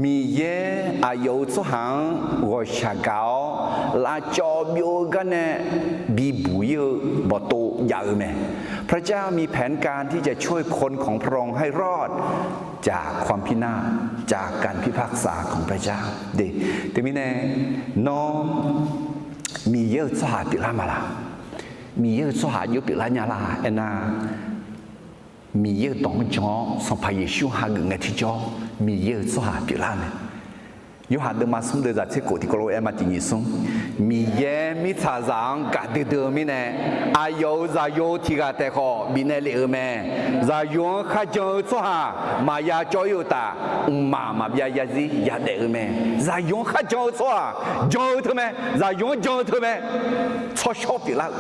Miqyaer aqyawf-euq tsawrhaq-anr ghawqshaq gaq-awr lavcawv byov-eu gar nae bibuq-ir-eu bawqtov jav-eu mae. พระเจ้ามีแผนการที่จะช่วยคนของพระองค์ให้รอดจากความพินาศ จากการพิพากษาของพระเจ้า de. Teumirnae, nawr Miqyaer-euq tsawrhaq pyeuflar ma laq? Miqyaer-euq tsawrhaq aqjox pyeuflar nya laq? Aernar, Miqyaer-euq dawq-anr jan-awr Sanqpaq Yeqsur hageuf ngae tiqjawr Miqyaer-euq tsawrhaq pyeuflar-eu mae. Yorhaq deuvma smr deuv zaq tser khof tiqkawv lof-aer ma tiq nyiq smr, Miqyaer mirtsaqzaq-anr gaqdui dui-eu mirnae, aqyawf-euq Zaqyo tiq ghaq taef khawf bifnaeq lef-euq mae. Zaqyo-anr kharjan-eu tsawrhaq maqya cawv-ir-eu uqtaf, mqmaq maqbyav yarzir yadaef-eu mae. Zaqyo-anr kharjan-eu tsawrhaq jan-eu teu mae. Zaqyo-anr jan-eu teu mae. Tsawrshawr pyeuflar-eu,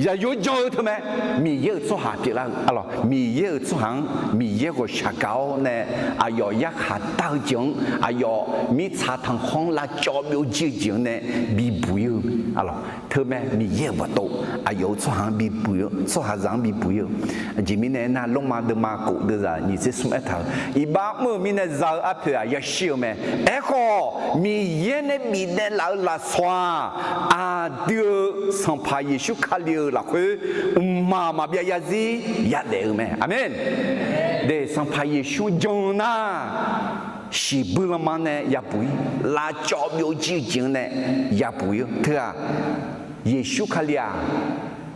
Zaqyo-anr jan-eu teu mae. Miqyaer-euq tsawrhaq pyeuflar-eu, arlawq, Miqyaer-euq tsawrhaq-anr Miqyaer ghawqshaq gaq-awr nae, aqyawf yarkhaq dar-eu jeq-anr, aqyawf mirtsaq tanqkhawr-anr lavcawv byovjir-eu jeq-anr nae bibuq buq-ir-eu mae. Arlawq, teumae Miqyaer-euq bawqtov aqyawf-euq tsawrhaq-anr bibuq-ir-eu, tsawrhaqzaq-anr bibuq-ir-eu. Aqjeq mirnae aernar, Lormav deuvma khof deuvzaq nyiq tser smr aertaq-euq, iqbax mr-euq mirnae za-eu arpoeq-aq yashir-eu mae. Aerkhawf, Miqyaer nae bifnaeq laf-eu lafsawq-aq, aqdui-euq Sanqpaq Yeqsur Kali-euq lafkhoer mqmaq maqbyav yarzir yadaef-eu mae. Aqmeq. De, Sanqpaq Yeqsur jan-eu nar, shiqbuir lanma nae yabuq-ir, lavcawv byovjir-eu jeq-anr nae yabuq-ir-eu teu-aq, Yeqsur Kali-aq,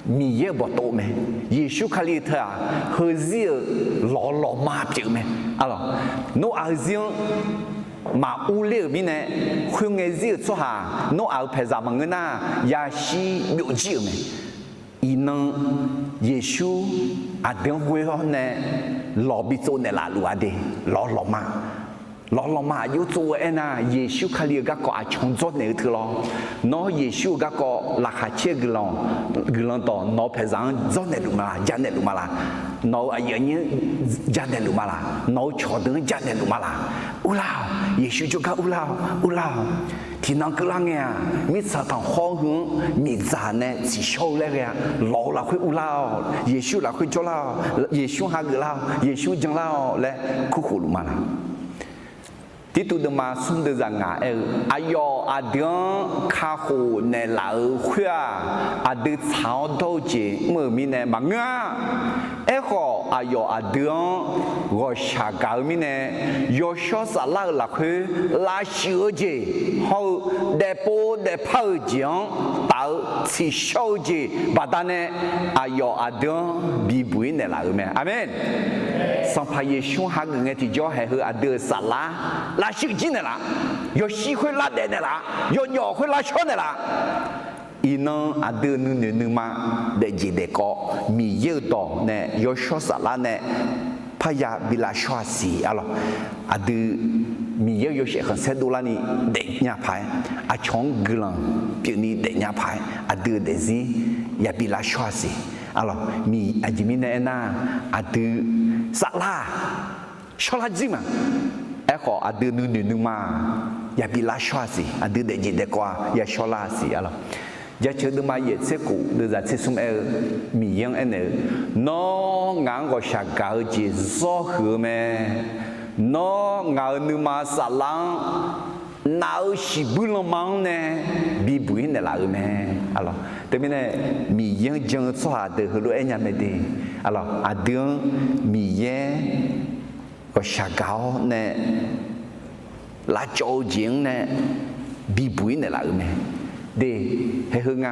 Miqyaer-euq bawqtov mae. Yeqsur Kali teu-aq, heuzir-euq lawqlawqma pyeuf mae. Arlawq, Noraq heuzir-anr maqurler-euq mirnae, khoerngae zir-euq tsawrhaq Noraq-euq paeqzaq maqngeur nar, yashir byovjir-euq mae. Iqnan Yeqsur aqdui-anr ghoe-awr nae lawq bitsov naeqlaf luf-a de, lawqlawqma. Lawqlawqma aqjox tsov-eu aernar, Yeqsur Kali-euq garkawv aqcawq-anr dzawrnaeq-eu teu lawr. Nawr Yeqsur-euq garkawv laqkhaq caer-eu guiqlanq, guiqlanq dawq nawq-eu paeqzaq-anr dzawrnaeq luf ma laq, janaeq luf ma laq? Nawq-euq aqyuif aqnyir-anr janaeq luf ma laq? Nawq-euq cawqdeuq-anr janaeq luf ma laq? Urlar-awq. Yeqsur jawrgar urlar-awq, urlar-awq. Tiqnan keuvlar ngae-aq, mirtsaq tanqkhawr heu-anr miqdzaq nae tsiqshawr-eu laer ghae-a. Lawq-eu lafkhoer urlar-awq. Yeqsur lafkhoer jawrlar-awq. Yeqsur hageuf lar-awq. Yeqsur janlar-awq laer kurkhof luf ma laq? Tirtuv deuvma smr deuvzaq ngaq aer-eu, aqyawf aqdui-anr kakhof naeqlaf-euq khoer-aq, aqdui tsaq-awr dawr-eu jeq mr-euq mirnae maqngeur-a. Aerkhawf, aqyawf aqdui-anr ghawqshaq gaq-eu mirnae, yawshawr saflar-euq lafkhoer lavshuif-eu jeq hawr-eu daefpov daefpar-euq jeq-anr taf-eu tsiqshawr-eu jeq baqdanae, aqyawf aqdui-anr bibuq-ir naeqlaf-euq mae. Aqmeq. Sanqpaq Yeqsur hageuf ngae tiqjawr, haeq heu aqdui-euq saflar lavshuif jir naeqlaf, yawshir khoer lavdaef naeqlaf, yawjawf khoer lavshawr naeqlaf. Iqnan aqdui-euq nuinoeq nuima daefjeq daefkawv Miqyaer-euq dawq nae yawshawr saflar nae parya bi lavshawr-a siq. Arlawq, aqdui Miqyaer-euq yawshaef khanqsaer dovlarni daefnya paq-aer, aqcawq-anr guiqlanq pyeufni daefnya paq-aer, aqdui-euq daefzir yabi lavshawr-a siq. Arlawq, aqjeq mirnae aernar, aqdui saflar-aq shawrlar jir ma. Aerkhawf, aqdui nuinoeq nuima-aq yabi lavshawr-a siq. Aqdui daefjeq daefkawv-aq yashawrlar-a siq. Arlawq, Jaceuq deuvma yaef tser khof deuvzaq tser smr aer-eu, Miqyaer-anr aernaeq-eu, Nawr ngaq-anr ghawqshaq gaq-eu jeq zawr huiq-eu mae. Nawr ngaq-euq nuima saflar-anr naf-euq shiqbuir lanma-anr nae bibuq-ir naeqlaf-euq mae. Arlawq, teumirnae Miqyaer-anr jan-eu tsawrhaq deuq heulof-aer nya mae de. Arlawq, aqdui-anr Miqyaer ghawqshaq gaq-awr nae lavcawv-eu jeq-anr nae bibuq-ir naeqlaf-euq mae. De, haeq heu nga,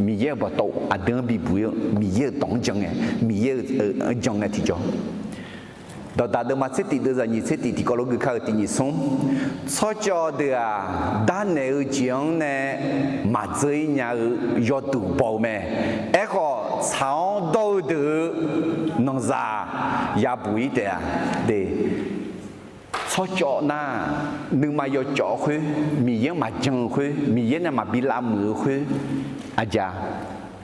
Miqyaer-euq bawqtov aqdui-anr bibuq-ir-eu, Miqyaer-euq dawq-anr jan ngae, Miqyaer-euq, eu, jan ngae tiqjawr. Dawqdaq deuvma tser tif deuvzaq nyiq tser tif tiqkawv lof gui kar-eu tiq nyiq smr, tsawrcawv deuq-aq, darnaeq-eu jeq-anr nae maqdzeur-ir nya-eu yawduq baw-eu mae. Aerkhawf, tsaq-awr dawr-eu deuq-eu nanqzaq yabuq-ir taef-a. De, tsawrcawv nar, nuima yawcawv khoer, Miqyaer-anr maqjan-eu khoer, Miqyaer nae maqbi lavmuiq-eu khoer, aqjeq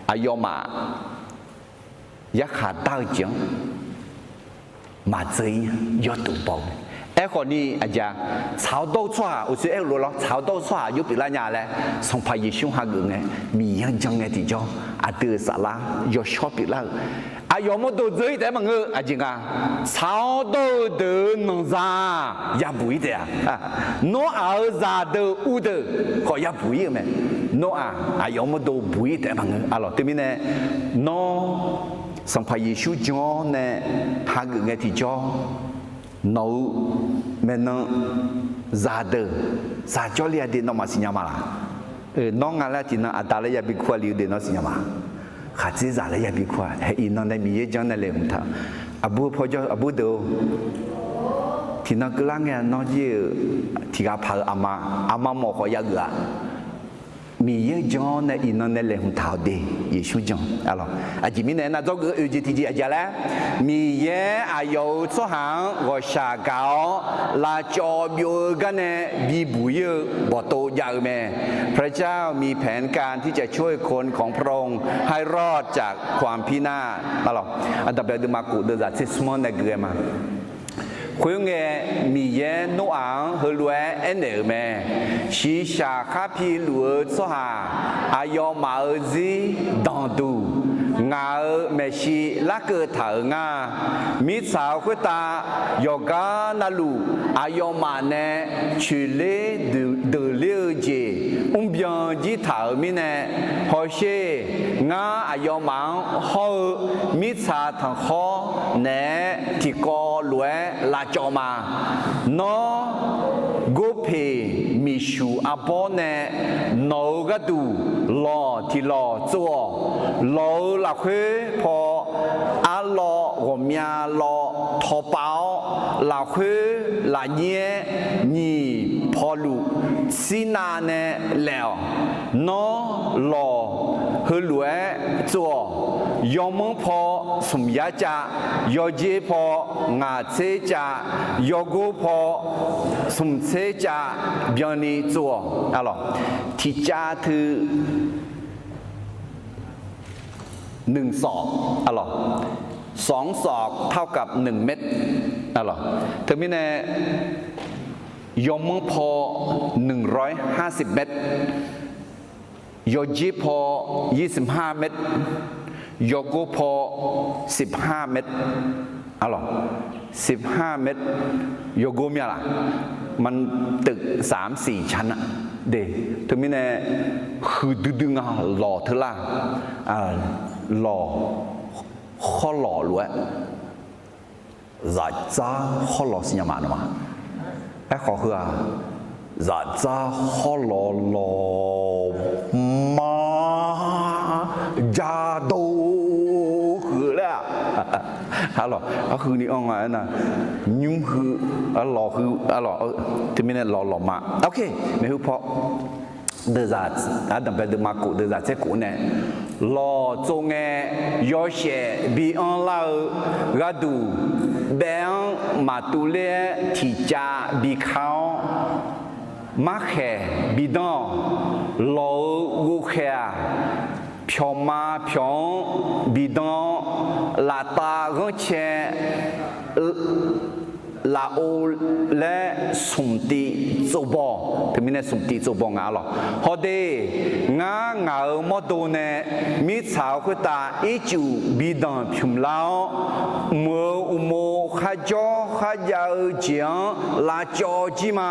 aqyawfmaf yarkhaq dar-eu jeq-anr maqdzeur-ir nya, yawduq baw-eu mae. Aerkhawf ni aqjeq, tsaq-awr dawr-eu tsawrhaq, uqshoe aer-eu lof lawr, tsaq-awr dawr-eu tsawrhaq yawpyeuf lar nya laer, Sanqpaq Yeqsur hageuf ngae, Miqyaer-anr jan ngae tiqjawr, aqdui-euq saflar yawshawr pyeuflar-euq. Aqyawf mawrdo dzeur-ir taef-aer maqngeur-eu aqjeq nga, tsaq-awr dawr-eu deuq-eu nanqzaq yabuq-ir taef-a. Nawr aq-eu zaqdeuq uvdeuq khawf yabuq-ir-eu mae. Nawr-aq, aqyawf mawrdo buq-ir taef-aer maqngeur. Arlawq, teumirnae nawr Sanqpaq Yeqsur jan-awr nae hageuf ngae tiqjawr, nawq-eu maeqnan zaqdeuq zaq jawrle-a de nawmaf siqnya ma laq? Nawr nga laer tiqnan aqda laer yabi kur-a le-eu de nawr siqnya ma? Khaqdzerzaq laer yabi kur-a. Hae iqnan nae Miqyaer jan nae laeqhmq taq-eu. Aqbur paw jawr aqbur deuq-or, tiqnan keuvlar ngae nawr jir-eu tiqghaq paq-eu aqma, aqma mawf khawf yageuf-a. Miqyaer jan-awr nae iqnan nae laeqhmq taq-awq de. Yeqsur jan. Aqjeq mirnae aernar, dzawgeuf-eu oeq jeq tiqjeq aqjeq laer, Miqyaer aqyawf-euq tsawrhaq-anr ghawqshaq gaq-awr lavcawv byov-eu gar nae bibuq-ir-eu bawqtov jav-eu mae. พระเจ้ามีแผนการที่จะช่วยคนของพระองค์ให้รอดจากความพินาศ Aqdaqbyaq deuvma khof deuvzaq tser smr-anr nae gui-aer ma. Khoerngae, Miqyaer Noraq-anr heulof-aer aernaeq-euq mae. Shiqshaq khar piluf-eu tsawrhaq aqyawfmaf-euq zir danqduq ngaq-euq maeqshi larkeuv taq-euq nga. Mirtsaq-euq khoertav yawqgar navluf aqyawfmaf nae coeqler deuqler-eu jeq mrbyan jir taq-euq mirnae, hawsher, ngar aqyawfmaf-anr hawr-eu mirtsaq tanqkhawr naeq-aer tiqkawv lof-aer lavcawv ma. Nawr, gorpeq miqshuq arbawr nae nawq-euq gharduq lawq tiq lawq tsov-awq. Lawq-euq lafkhoer paw arlawv ghawqmya lawv tawpav-awr, lafkhoer lafnyir-aer nyiq pawluf shirnav nae laef-awq. Nawr, lawq heulof-aer tsov-awq. Yawmanr paw smq yar cav, yawjer paw ngaq tser cav, yawgor paw smq tser cav byanni tsov-awq. Tiqcav teu หนึ่งศอก สองศอกเท่ากับหนึ่งเมตร Teumirnae, yawmanr paw หนึ่งร้อยห้าสิบเมตร, yawjer paw ยี่สิบห้าเมตร, yawgor paw สิบห้าเมตร สิบห้าเมตร yawgor mya laf, มันตึกสามสี่ชั้น de. Teumirnae, huiqdui dui nga lawq teu lar, lawq hawrlawq lof-aer zafdzar hawrlawq siqnya ma nawq ma. Aerkhawf heu-aq, zafdzar hawrlawq lawq ma jadov huiq-eu laer-aq, arlawq arhuini anr nga aernar, nymr hui, arlawq hui, arlawq, teumirnae lawq lawq ma. Oke, maeqhu paw deuzaq, ardanqbae deuvma kof deuzaq tser kof nae lawq tsov ngae, yawshaef bi anr lar-eu gharduq, baef-anr maqtuv ler-aer tiqcav bi ka-awr, markhaeq bi danr-awq. Lawq-euq ghovkhaeq-aq, pyawqma pyawq-anr bi danr-awr, laftav ghanrcae lafov laer smq tiv tsovbaw, teumirnae smq tiv tsovbaw nga lawq. Hawde, ngar ngaq-euq mawrdo nae mirtsaq-euq khoertav ircuf bi danq pymq lar-awr, mq-euq uqmov kharjawr kharjav-eu jeq-anr lavcawv jir ma.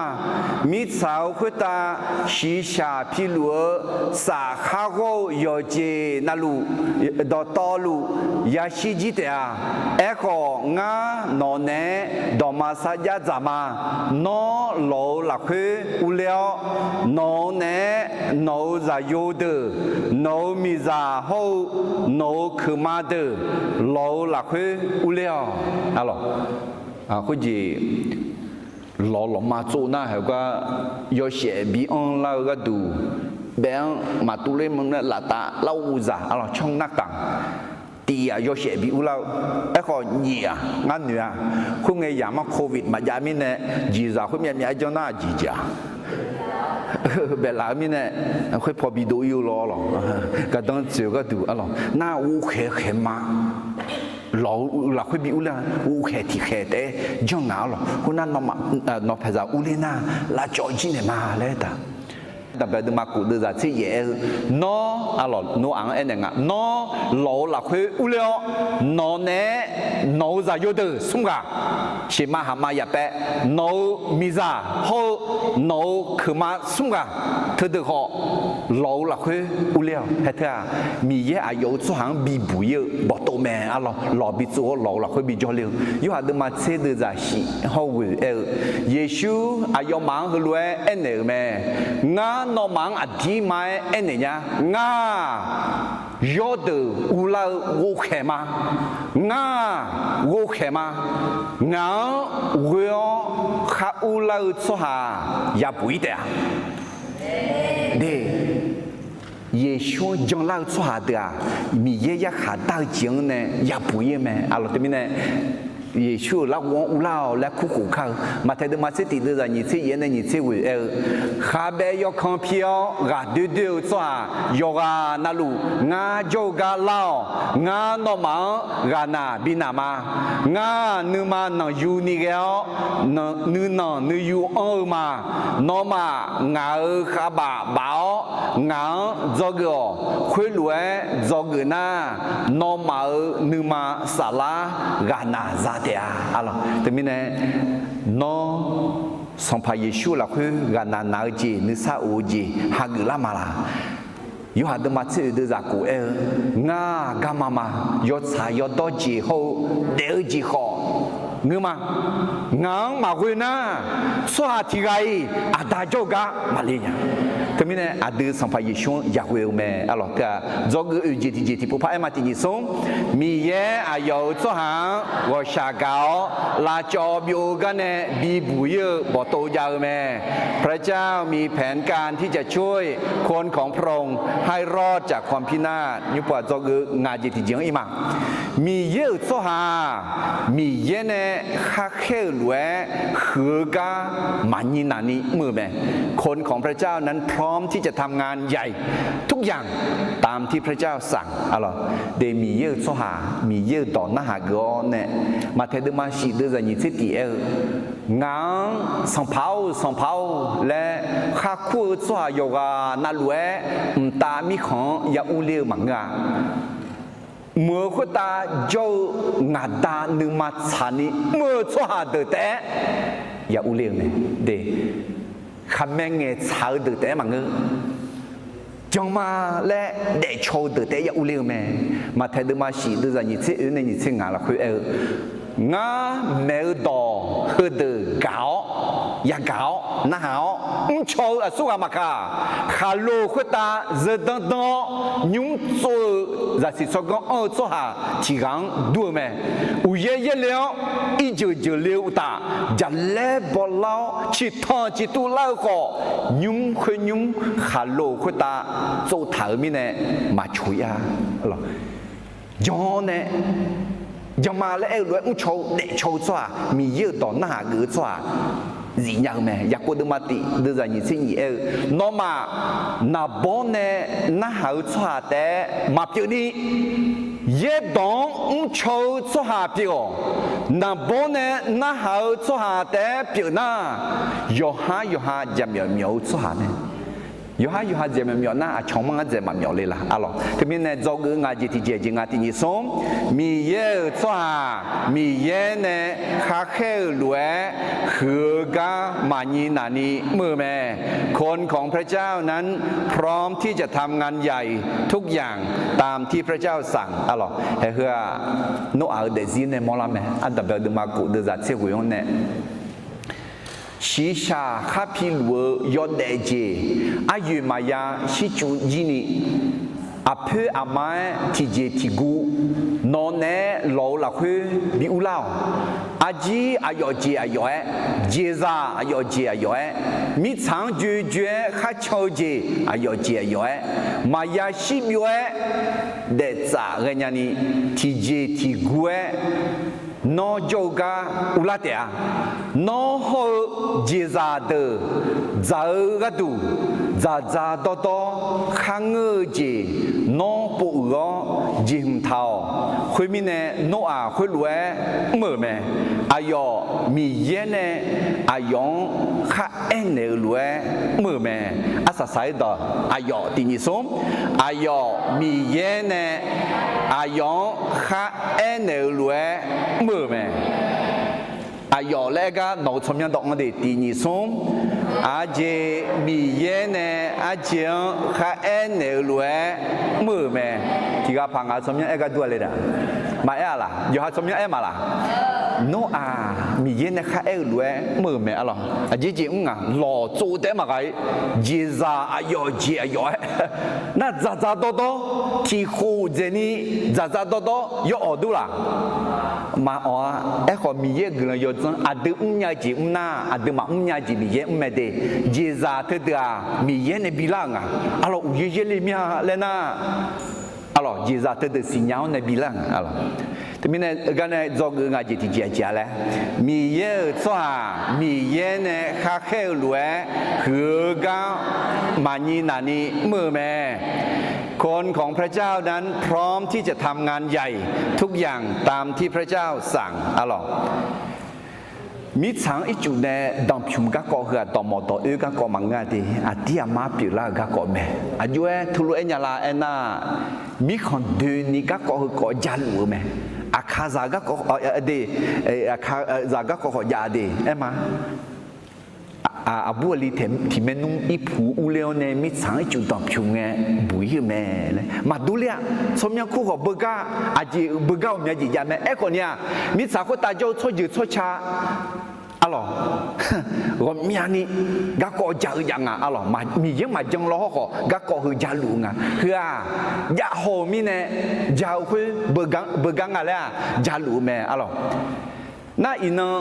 Mirtsaq-euq khoertav shiqshaq piluf-eu saf khar ghawr-eu yawqjeq navluf, dawqtawvluf yashir jir taef-a. Aerkhawf, ngar nawq naeq-aer dawqma sarjax dzaq ma. Nawr, lawq-euq lafkhoer urler-awr, nawq-euq naeq-aer nawq-euq zaqyo deuq, nawq-euq miqzaq hawr-eu nawq-euq keuqma deuq, lawq-euq lafkhoer urler-awq. Khoerjeq lawq lawqma tsov nar haeq gar, yawshaef bi anr lar-eu gharduq, baef-anr maqtuv ler mr nae laftav lar uqzaq, arlawq canr narkaq, tiq-aq yawshaef bi urlar-eu. Aerkhawf nyiq-aq ngar noeq-a, khoerngae yaqmar โควิด maqjav mirnae, jeqzaq khoer myav myav-aer janr nar jeq jeq-aq, baef laf-eu mirnae, khoer paw bi dov ir-eu lawr lawq. Gardanr tsoeq-eu gharduq arlawq nar ghovkhaeq khaeq ma. Lawq-eu lafkhoer bi urler-a, ghovkhaeq tiqkhaeq taef-aer janr ngaq arlawq. Khoernar, nawmaf, nawq paeqzaq urler nar lavcawv jir naeq ma laer taq. Daqbae deuvma kof deuvzaq tser yaef-aer-eu, nawr, arlawq, nawr-aq-anr aernaeq nga, nawr lawq-euq lafkhoer urler-awr, nawq naeq-aer nawq-euq zaqyo deuq smr ghaq, sheuqma haqma yaf paev, nawq-euq miqzaq hawr-eu nawq-euq keuqma smr ghaq, teudeuq khawf lawq-euq lafkhoer urler-awq. Haeq teu-aq, Miqyaer aqyawf-euq tsawrhaq-anr bibuq ir-eu bawqtov mae arlawq. Lawq bi tsov-awr lawq-euq lafkhoer bijawr ler-eu, Yorhaq deuvma tser deuvzaq shif hawr ghoeq aer-eu, Yeqsur aqyawfmaf-anr heulof-aer aernaeq-euq mae. Ngar nawmaf-anr aqdirma-aer aernaeq nya. Ngar yawrdeuq urlar-eu ghovkhaeq ma. Ngar ghovkhaeq ma. Ngaq-anr ghoe-awr khar urlar-eu tsawrhaq yabuq ir taef-a. De, Yeqsur-anr janlar-eu tsawrhaq deuq-aq, Miqyaer yarkhaq dar-eu jeq-anr nae yabuq ir-eu mae. Arlawq teumirnae, Yeqsur-euq larghov-anr uvlar-awq laer kurkhof kar-eu. Maqtaeq deuvma tser tiq deuvzaq nyiq tser yaef nae nyiq tser ghoe-eu aer-eu, Khabaev yawkan pi-awr ghaqdoer doer-eu tsawrhaq yawqghaq navluf ngar jawr-eu gar lar-awq. Ngar nawmaf-anr ghaqnaq bi naq ma. Ngar nuima nanqyu ni ghae-awr, nuinanq nuiyu anr-eu ma. Nawmaf ngaq-euq khavbaf baf-awr ngaq-anr dzawgeuf-awq. Khoerlof-aer dzawgeuf nar, nawmaf-euq nuima saflar ghaqnaq za taef-a. Teumirnae, nawr Sanqpaq Yeqsur lafkhoer ghaqnaq naq-eu jeq, nuisar of-eu jeq hageuf lar ma laq? Yorhaq deuvma tser oeq deuvzaq kof aer-eu, Ngar garma ma. Yawtsaq yawdawr jeq hawr-eu daef-eu jeq khawf ngeur ma. Ngaq-anr maqghoe nar, tsawrhaq tiq ghaq-iq Aqda jawr-eu gar maqle nya. Teumirnae aqdui Sanqpaq Yeqsur-anr yaghoe-eu mae. Arlawq teu-aq, dzawgeuf oeq jeq tiqjeq tiqpov par aer ma. Tiq nyiq smr, Miqyaer aqyawf-euq tsawrhaq-anr ghawqshaq gaq-awr lavcawv byov-eu gar nae bibuq ir-eu bawqtov jav-eu mae. พระเจ้ามีแผนการที่จะช่วยคนของพระองค์ให้รอดจากความพินาศ nymr pov-aq dzawgeuf ngaq jeq tiqjeq-anr ir ma. Miqyaer-euq tsawrhaq-aq, Miqyaer nae khar khaer-euq lof-aer huiq-eu gar maqnyi naq ni mr-eu mae. คนของพระเจ้านั้นพร้อมที่จะทำงานใหญ่ทุกอย่างตามที่พระเจ้าสั่ง Arlawq, de Miqyaer-euq tsawrhaq Miqyaer-euq dawq narhaq geuf-awr nae, Maqtaeq deuvma shif deuvzaq nyiq tser tiq aer-eu, Ngaq-anr Sanqpaq-or, Sanqpaq-or laer khar kur-eu tsawrhaq yawqghaq navluf-aer mqtav mirkhanq-anr ya urler-eu maqngeur-a. Mq-euq khoertav jawr-eu ngaq Da nuima tsaqni mr-eu tsawrhaq deuq taef-aer ya urler-eu mae. De, khaqmae ngaeqtsaq-eu deuq taef-aer maqngeur. Jan ma laer daefcaw-eu deuq taef-aer ya urler-eu mae. Maqtaeq deuvma shif deuvzaq nyiq tser oe nae nyiq tser ngaq lafkhoer aer-eu, Ngar maeq-eu dawq heudeuq gaq-awr, yagaq-awr narhaq-awr mrcaw-eu aqsurghaq maqkaq, khaqlo khoertav zeudanr danr-awr nymr tsov-eu zaqsiq tsawrganr anr-eu tsawrhaq tiq ghaq-anr dur-eu mae. Uqyaer yaerle-awr irjeuq jeuqle-eu uqtaf, jaqlaer bawlar-awr ciqtanq ciqtuv lar-eu khawf, nymr khoer nymr khaqlo khoertav tsovtaq-euq mirnae maqcoq-ir-a. Jan nae, jan ma laer aer-eu lof-aer mrcaw-eu daefcaw-eu tsawrhaq, Miqyaer-euq dawq narhaq geuf-eu tsawrhaq zifnya-eu mae. Yaqkov deuvma tiq deuvzaq nyiq tser nyiq aer-eu, Nawmaf naqbawr nae narhaq-eu tsawrhaq taef-aer maqpyeuf ni, yaerdawq-anr mrcaw-eu tsawrhaq pyeuf-awq. Naqbawr nae narhaq-eu tsawrhaq taef-aer pyeuf nar, yawqhar yawqha jaqmyawf myawf-eu tsawrhaq mae. Yawqhar yawqha jaqmyawf myawf nar, aqcawq manr-anr dzaeq maqmyawf le laq? Arlawq, teumirnae dzawgeuf-eu ngaq jeq tiqjeq jeq ngaq tiq nyiq smr, Miqyaer-euq tsawrhaq Miqyaer nae khar khaer-euq lof-aer huiq-eu gar maqnyi naq ni mr-eu mae. คนของพระเจ้านั้นพร้อมที่จะทำงานใหญ่ทุกอย่างตามที่พระเจ้าสั่ง Arlawq, haeq heu-aq, Noraq-euq daefzir nae mawrlar mae. Ardanqbae-eu deuvma kof deuvzaq tser ghoe-anr nae, shiqshaq khar piluf-eu yawdaef jeq aryoeq maqya shircuv jir ni, aqpoer aqma-aer tiqjeq tiqguv nawq naeq-aer lawq-eu lafkhoer bi urlar-awq. Arjir aqyawf jeq aqyawf-aer, jeqzaq aqyawf jeq aqyawf-aer, mirtsaq-anr joe joe-aer khar can-eu jeq aqyawf jeq aqyawf-aer, maqya shir byov-aer daeftsaf ghaenya ni, tiqjeq tiqguv-aer nawr jawr-eu gar urlar taef-a. Nawr hawr-eu jeqzaq deuq dzaq-eu gharduq, dzaqdzaq dawrdawr kharngeur-eu jeq nawr pov uiq-awr jeqhmq taq-awq. Khoermirnae, Noraq khoerlof-aer mr-euq mae. Aqyawf Miqyaer nae aqyawf-anr khar aernaeq-eu lof-aer mr-euq mae. Arsaq saq-aer dawq, aqyawf tiq nyiq smr, aqyawf Miqyaer nae aqyawf-anr khar aernaeq-eu lof-aer mr-euq mae. Aqyawf laer aer gar nawq-eu tsawrmyanr dawq anr de. Tiq nyiq smr, aqjeq Miqyaer nae aqjeq-anr khar aernaeq-eu lof-aer mr-euq mae. Tiq ghaq paq ngaq-eu tsawrmyanr aer gar dur-a le da. Maqaer-a laq? Yawqha tsawrmyanr aer ma laq? Nawr-aq, Miqyaer nae khar aer-eu lof-aer mr-euq mae. Arlawq, aqjeq jeq mr ngaq lawq tsov taef-aer maqghaq-ir. Jeqzaq aqyawf jeq aqyawf-aer nar dzaqdzaq dawrdawr tiq khof dzaeqni dzaqdzaq dawrdawr yawawq dur laq? Maqawq-a. Aerkhawf, Miqyaer-euq guiqlanq yawdzanr aqdui mrnya jeq mr nar, aqdui maqmr nya jeq Miqyaer mr mae de. Jeqzaq teudeuq-aq, Miqyaer nae bilar-euq nga. Arlawq, uqyaer yaerle mir-a laer nar, arlawq, jeqzaq teudeuq siqnya-awr nae bilar-euq nga. Arlawq, Teumirnae heugar nae dzawgeuf ngaq jeq tiqjeq aqjeq-a laer, Miqyaer-euq tsawrhaq Miqyaer nae kharkhaer-eu lof-aer huiq-eu gar maqnyi naqni mr-eu mae. คนของพระเจ้านั้นพร้อมที่จะทำงานใหญ่ทุกอย่างตามที่พระเจ้าสั่ง arlawq. Mirtsaq-anr ircuf nae danqpymq garkawv heu-aq, dawqmawq dawq oer garkawv maqngeur-a de, aqdir aqmar pyeuflar-euq garkawv mae. Aqjox-aer teulof-aer nya la aernar, mirkhanq doeni garkawv heu kawv jaluf-eu mae. Aqkaqzaq garkawv de, aqkaqzaq garkawv khawf jav de aer ma. Aqbur aqli tiq maernmr irpuq urler-awr nae mirtsaq-anr ircuf danqpymq ngae buq-ir-eu mae laer maqdur ler-a. Tsawrmyanr kur khawf beugar, aqjeq beugar ghawqmya jeq jav mae. Aerkhawf ni-aq, mirtsaq khoertav jawr-eu tsawrjeuq tsawrca arlawq, ghawqmyani garkawv ja-eu jav nga arlawq. Miqyaer-anr maqjan law hawr khawf garkawv heu jaluf-eu nga. Heu-aq, jav haw-eu mirnae ja-eu khoer beugar nga laer-aq, jaluf-eu mae arlawq. Nar iqnan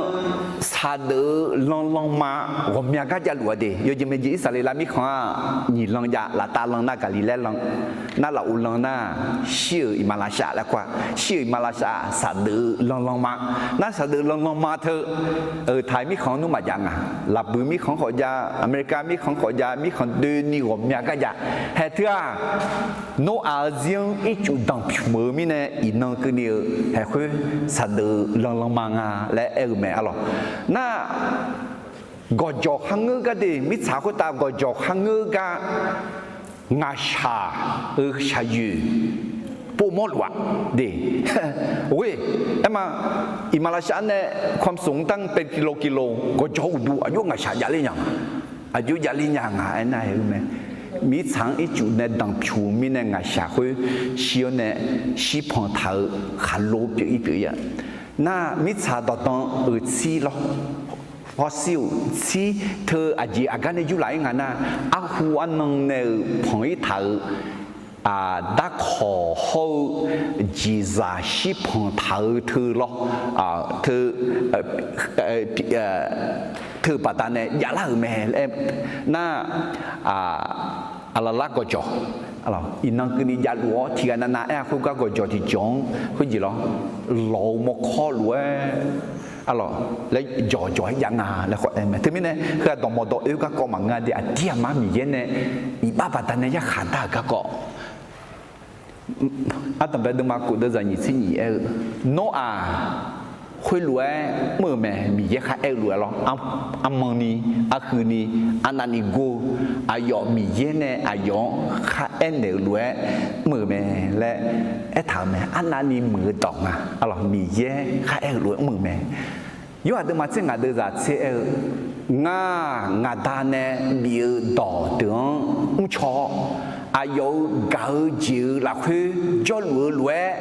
saqdeuf-eu lanlanma ghawqmya gar jaluf-a de. Yawjeq maeqjeq Irsaqleqlav mirkhanq-aq, nyiq lan jav, laftav lan nar Gaqliqlaer lan, nar lafov lan nar shir-euq iqmalavshav laer kur-a. Shir-euq iqmalavshav-aq saqdeuf-eu lanlanma. Nar saqdeuf-eu lanlanma teu, euq taq mirkhanq nmr maqjav nga. Laqbuiq mirkhanq khawf jav, America mirkhanq khawf jav, mirkhanq doeni ghawqmya gar jav. Haeq teu-aq, Noraq-eu zir-anr ircuf danqpymq-eu mirnae iqnan keuvni-eu haeq khoer saqdeuf-eu lanlanma nga laer aer-eu mae arlawq. Nar gawqjawq kharngeur gar de, mirtsaq khoertav gawqjawq kharngeur gar ngaqshaq-eu shaqyoeq povmawr luf-a de. Ghoe, aer ma, iqmalavshav nae ความสูงตั้งเป็นกิโลกิโล gawqjawq uqduq aqjox ngaqshaq javler nya nga. Aqjox javler nya nga aernar-aer-eu mae. Mirtsaq-anr ircuf nae danqpymq-eu mirnae ngaqshaq khoer shir-awr nae shirpanq taq-eu khaqlo pyeuf-ir pyeuf-ir-a. Nar mirtsaq dawqdan-euq tsir lawr, hawshir-euq tsir teu aqjeq aqgar nae yurlaf-ir nga nar, arhu arnan nae-euq panq-ir taq-eu darkawq hawr-eu jeqzaq shirpanq taq-eu teu lawr, teu teu baqdanae javlar-euq mae laer nar, aqlaqlar gawqjawq, iqnan keuvni javluf-awr tiqghaq navnav aer-a khoergar gawqjawq tiqjawq-anr khoerjeq lawr, lawq-eu mawrkawr lof-aer arlawq laer jawqjawq-aer jav nga laer khawf aer mae. Teumirnae heu-aq dawqmawq dawq oer garkawv maqngeur-a de, aqdir aqmar Miqyaer nae iqbax baqdanae yarkhaq dar-euq garkawv. Ardanqbae deuvma kof deuvzaq nyiq tser nyiq aer-eu, Noraq khoerlof-aer mr-euq mae, Miqyaer kharaer-eu lof-aer lawr. Armanni, arhuini, arnavni gor-eu, aqyawf Miqyaer nae aqyawf-anr kharaer naeq-euq lof-aer mr-euq mae laer aertaq-euq mae. Arnavni muiq-eu dawq nga, arlawq Miqyaer kharaer-eu lof-aer mr-euq mae. Yorhaq deuvma tser ngaq deuvzaq tser aer-eu, Ngar ngaqda nae bif-eu dawqdeuq-anr mrcaw-awr, aqyawf-euq gaq-eu jeq-euq lafkhoer jawrluf-eu lof-aer,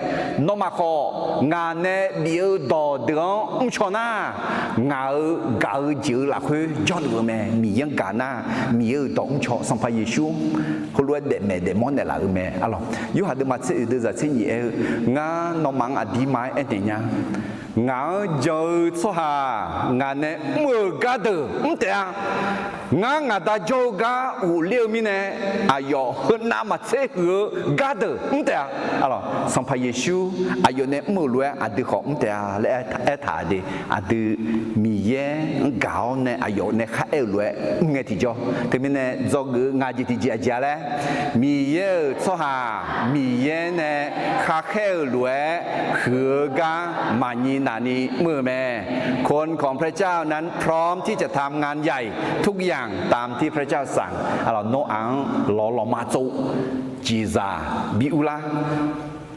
nawmaf khawf ngaq nae bif-eu dawqdeuq-anr mrcaw nar, ngaq-euq gaq-eu jeq-euq lafkhoer jawrluf-eu mae. Miqyaer-anr gaq nar, Miqyaer-euq dawq mrcaw. Sanqpaq Yeqsur heulof-aer daefmaeq daefmawr naeqlaf-euq mae arlawq. Yorhaq deuvma tser oeq deuvzaq tser nyiq aer-eu, Ngar nawmaf-anr aqdirma-aer aernaeq nya. Ngaq-anr jan-eu tsawrhaq ngaq nae mr-euq gardeuq mr taef-a. Ngar ngaqda jawr-eu gar ghofler-eu mirnae, aqyawf heunav maqtser huiq-eu gardeuq mr taef-a. Sanqpaq Yeqsur aqyawf nae mr-euq lof-aer aqdui khawf mr taef-a laer aertaq de. Aqdui Miqyaer-anr gaq-awr nae aqyawf nae kharaer-eu lof-aer mr ngae tiqjawr. Teumirnae dzawgeuf-eu ngaq jeq tiqjeq aqjeq-a laer, Miqyaer-euq tsawrhaq Miqyaer nae khakhaer-euq lof-aer huiq-eu gar maqnyi navni mr-eu mae. คนของพระเจ้านั้นพร้อมที่จะทำงานใหญ่ทุกอย่างตามที่พระเจ้าสั่ง Nawr-aq-anr lawq lawqma tsov, jeqzaq bi urlar,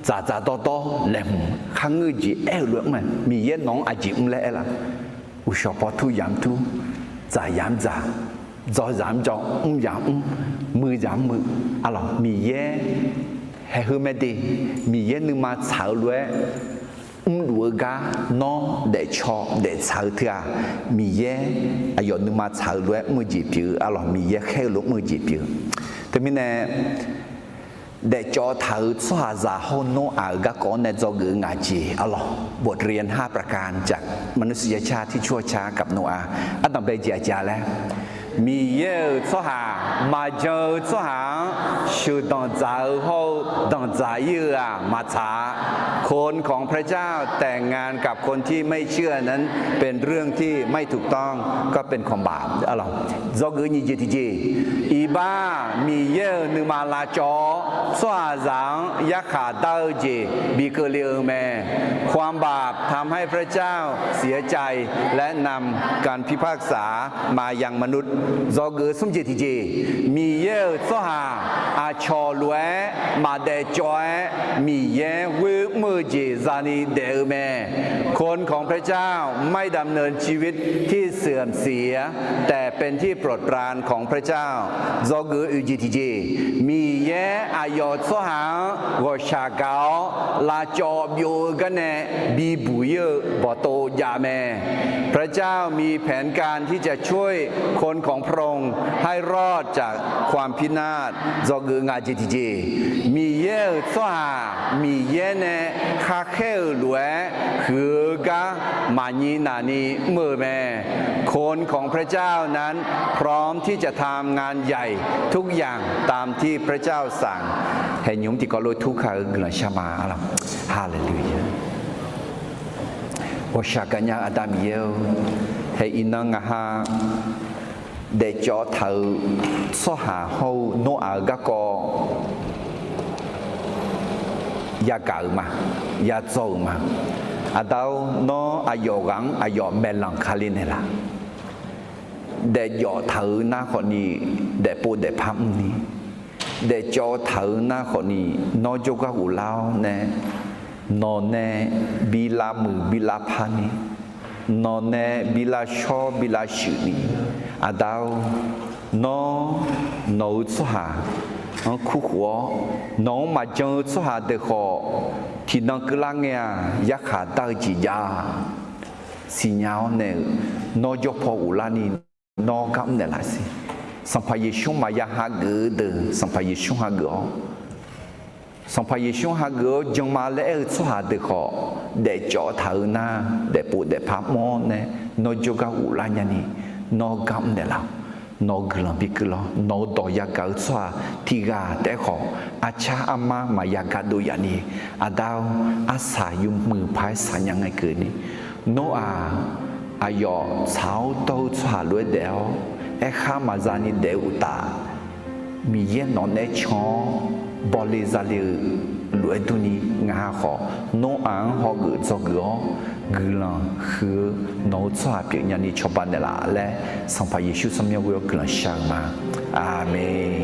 dzaqdzaq dawrdawr laeqhmq kharngeur jeq aer-eu lof-aer mr-a. Miqyaer nawq-anr aqjeq mr laer aer laf? Uqshawq paw tur yamq tur, dzaq yamq dzaq, dzaw yamq dzaw, mr yamq mr, muiq yamq muiq. Arlawq Miqyaer haeq heu mae de. Miqyaer nuima tsaq-eu lof-aer mrluf-eu gar nawr daefcaw daeftsaq-eu teu-aq, Miqyaer aqyawf nuima tsaq-eu lof-aer mr-eu jeq pyeuf-eu arlawq, Miqyaer khaer-eu lof-aer mr-eu jeq pyeuf-eu. Teumirnae daefcawv taq-euq tsawrhaqzaq hawr Nawr-aq-euq garkawv-anr nae dzawgeuf-eu ngaq jeq arlawq, บทเรียนห้าประการจากมนุษยชาติที่ชั่วช้ากับโนอาห์ ardanq bae jeq aqjeq-a laer, Miqyaer-euq tsawrhaq maqjan-eu tsawrhaq-anr sheuqdanq dzaq-eu hawr-eu danqdzaq ir-eu-aq maqtsaq-a. คนของพระเจ้า แต่งงานกับคนที่ไม่เชื่อนั้นเป็นเรื่องที่ไม่ถูกต้อง ก็เป็นความบาป Dzawgeuf nyiq jeq tiqjeq, iqbax Miqyaer-euq nuima lavcawv-awr tsawrhaqzaq-anr yarkhaq dar-eu jeq bi keuvle-eu mae. ความบาปทำให้พระเจ้าเสียใจและนำการพิพากษามายังมนุษย์ Dzawgeuf smr jeq tiqjeq, Miqyaer-euq tsawrhaq aqcawq lof-aer maqdaef cawv-aer Miqyaer ghoer mr-eu jeq zani daef-eu mae. คนของพระเจ้าไม่ดำเนินชีวิตที่เสื่อมเสีย แต่เป็นที่โปรดปรานของพระเจ้า Dzawgeuf oeq jeq tiqjeq, Miqyaer aqyawf tsawrhaq-anr ghawqshaq gaq-awr lavcawv byov-eu garnae bibuq ir-eu bawqtov jav mae. พระเจ้ามีแผนการที่จะช่วยคนของพระองค์ ให้รอดจากความพินาศ Dzawgeuf ngaq jeq tiqjeq, Miqyaer-euq tsawrhaq Miqyaer nae kharkhaer-euq lof-aer huiq-eu gar maqnyir naqni mr-eu mae. คนของพระเจ้านั้นพร้อมที่จะทำงานใหญ่ทุกอย่างตามที่พระเจ้าสั่ง Haeq nymq mr tiqkawv lof tur kaq-eu guiqlanq shar ma. Haleluya. Ghawqshaq gaqnya-eu Aqda Miqyaer-or, haeq iqnan ngaq ha daefcawv taq-euq tsawrhaq hawr-eu Noraq-euq garkawv yagaq-euq ma, yadzaw-euq ma. Aqda-or, nawr aqyawf ghaq-anr aqyawf maeqlanq kali naeqlaf. Daefcawv taq-euq nar khawfni, daefpov daefpar mrni, daefcawv taq-euq nar khawfni, nawr jawrgar ghoflar-awr nae, nawq nae bi lavmuiq bi lavparni, nawq nae bi lavshawr bi lavshuifni, Aqda-or, nawr nawq-eu tsawrhaq-anr kurkhof-awr, nawq-anr maqjan-eu tsawrhaq deuq khawf tiqnan keuvlar ngae-aq, yarkhaq dar-eu jeq jav-a siqnya-awr nae-euq, nawr jawr paw ghoflarni, nawr gar mr naeqlaf siq. Sanqpaq Yeqsur maqya hageuf-eu deuq Sanqpaq Yeqsur hageuf-awr, Sanqpaq Yeqsur hageuf-awr janma laer aer-eu tsawrhaq deuq khawf, daefcawv taq-eu nar, daefpov daefpar mr-awr nae, nawr jawrgar ghoflar nyani, nawr gar mr naeqlaf-awq. Nawq-eu guiqlanq bi keuvlar-awr, nawq-eu dawq yagaq-eu tsawrhaq tiqghaq taef-aer khawf, arcar armar maqya gardov yaf ni, Aqda-or, arsaq yawmuiq paq-aer saqnya ngae keuvni, Noraq aqyawf tsaq-awr dawr-eu tsawrhaq lof-aer daef-awr, aerkhar maqza ni daef-eu uqtaf, Miqyaer nawq nae can-awr bawle zale-eu lof-aer durni, ngaq ha khawf Noraq-anr hawgeuf dzawgeuf-awr, guiqlanq huiq-eu nawq-eu tsawrhaq pyeufnya ni cawba naeqlaf laer, Sanqpaq Yeqsur tsawrmyanr ghoer-awr guiqlanq shar-eu ma. Aqmeq.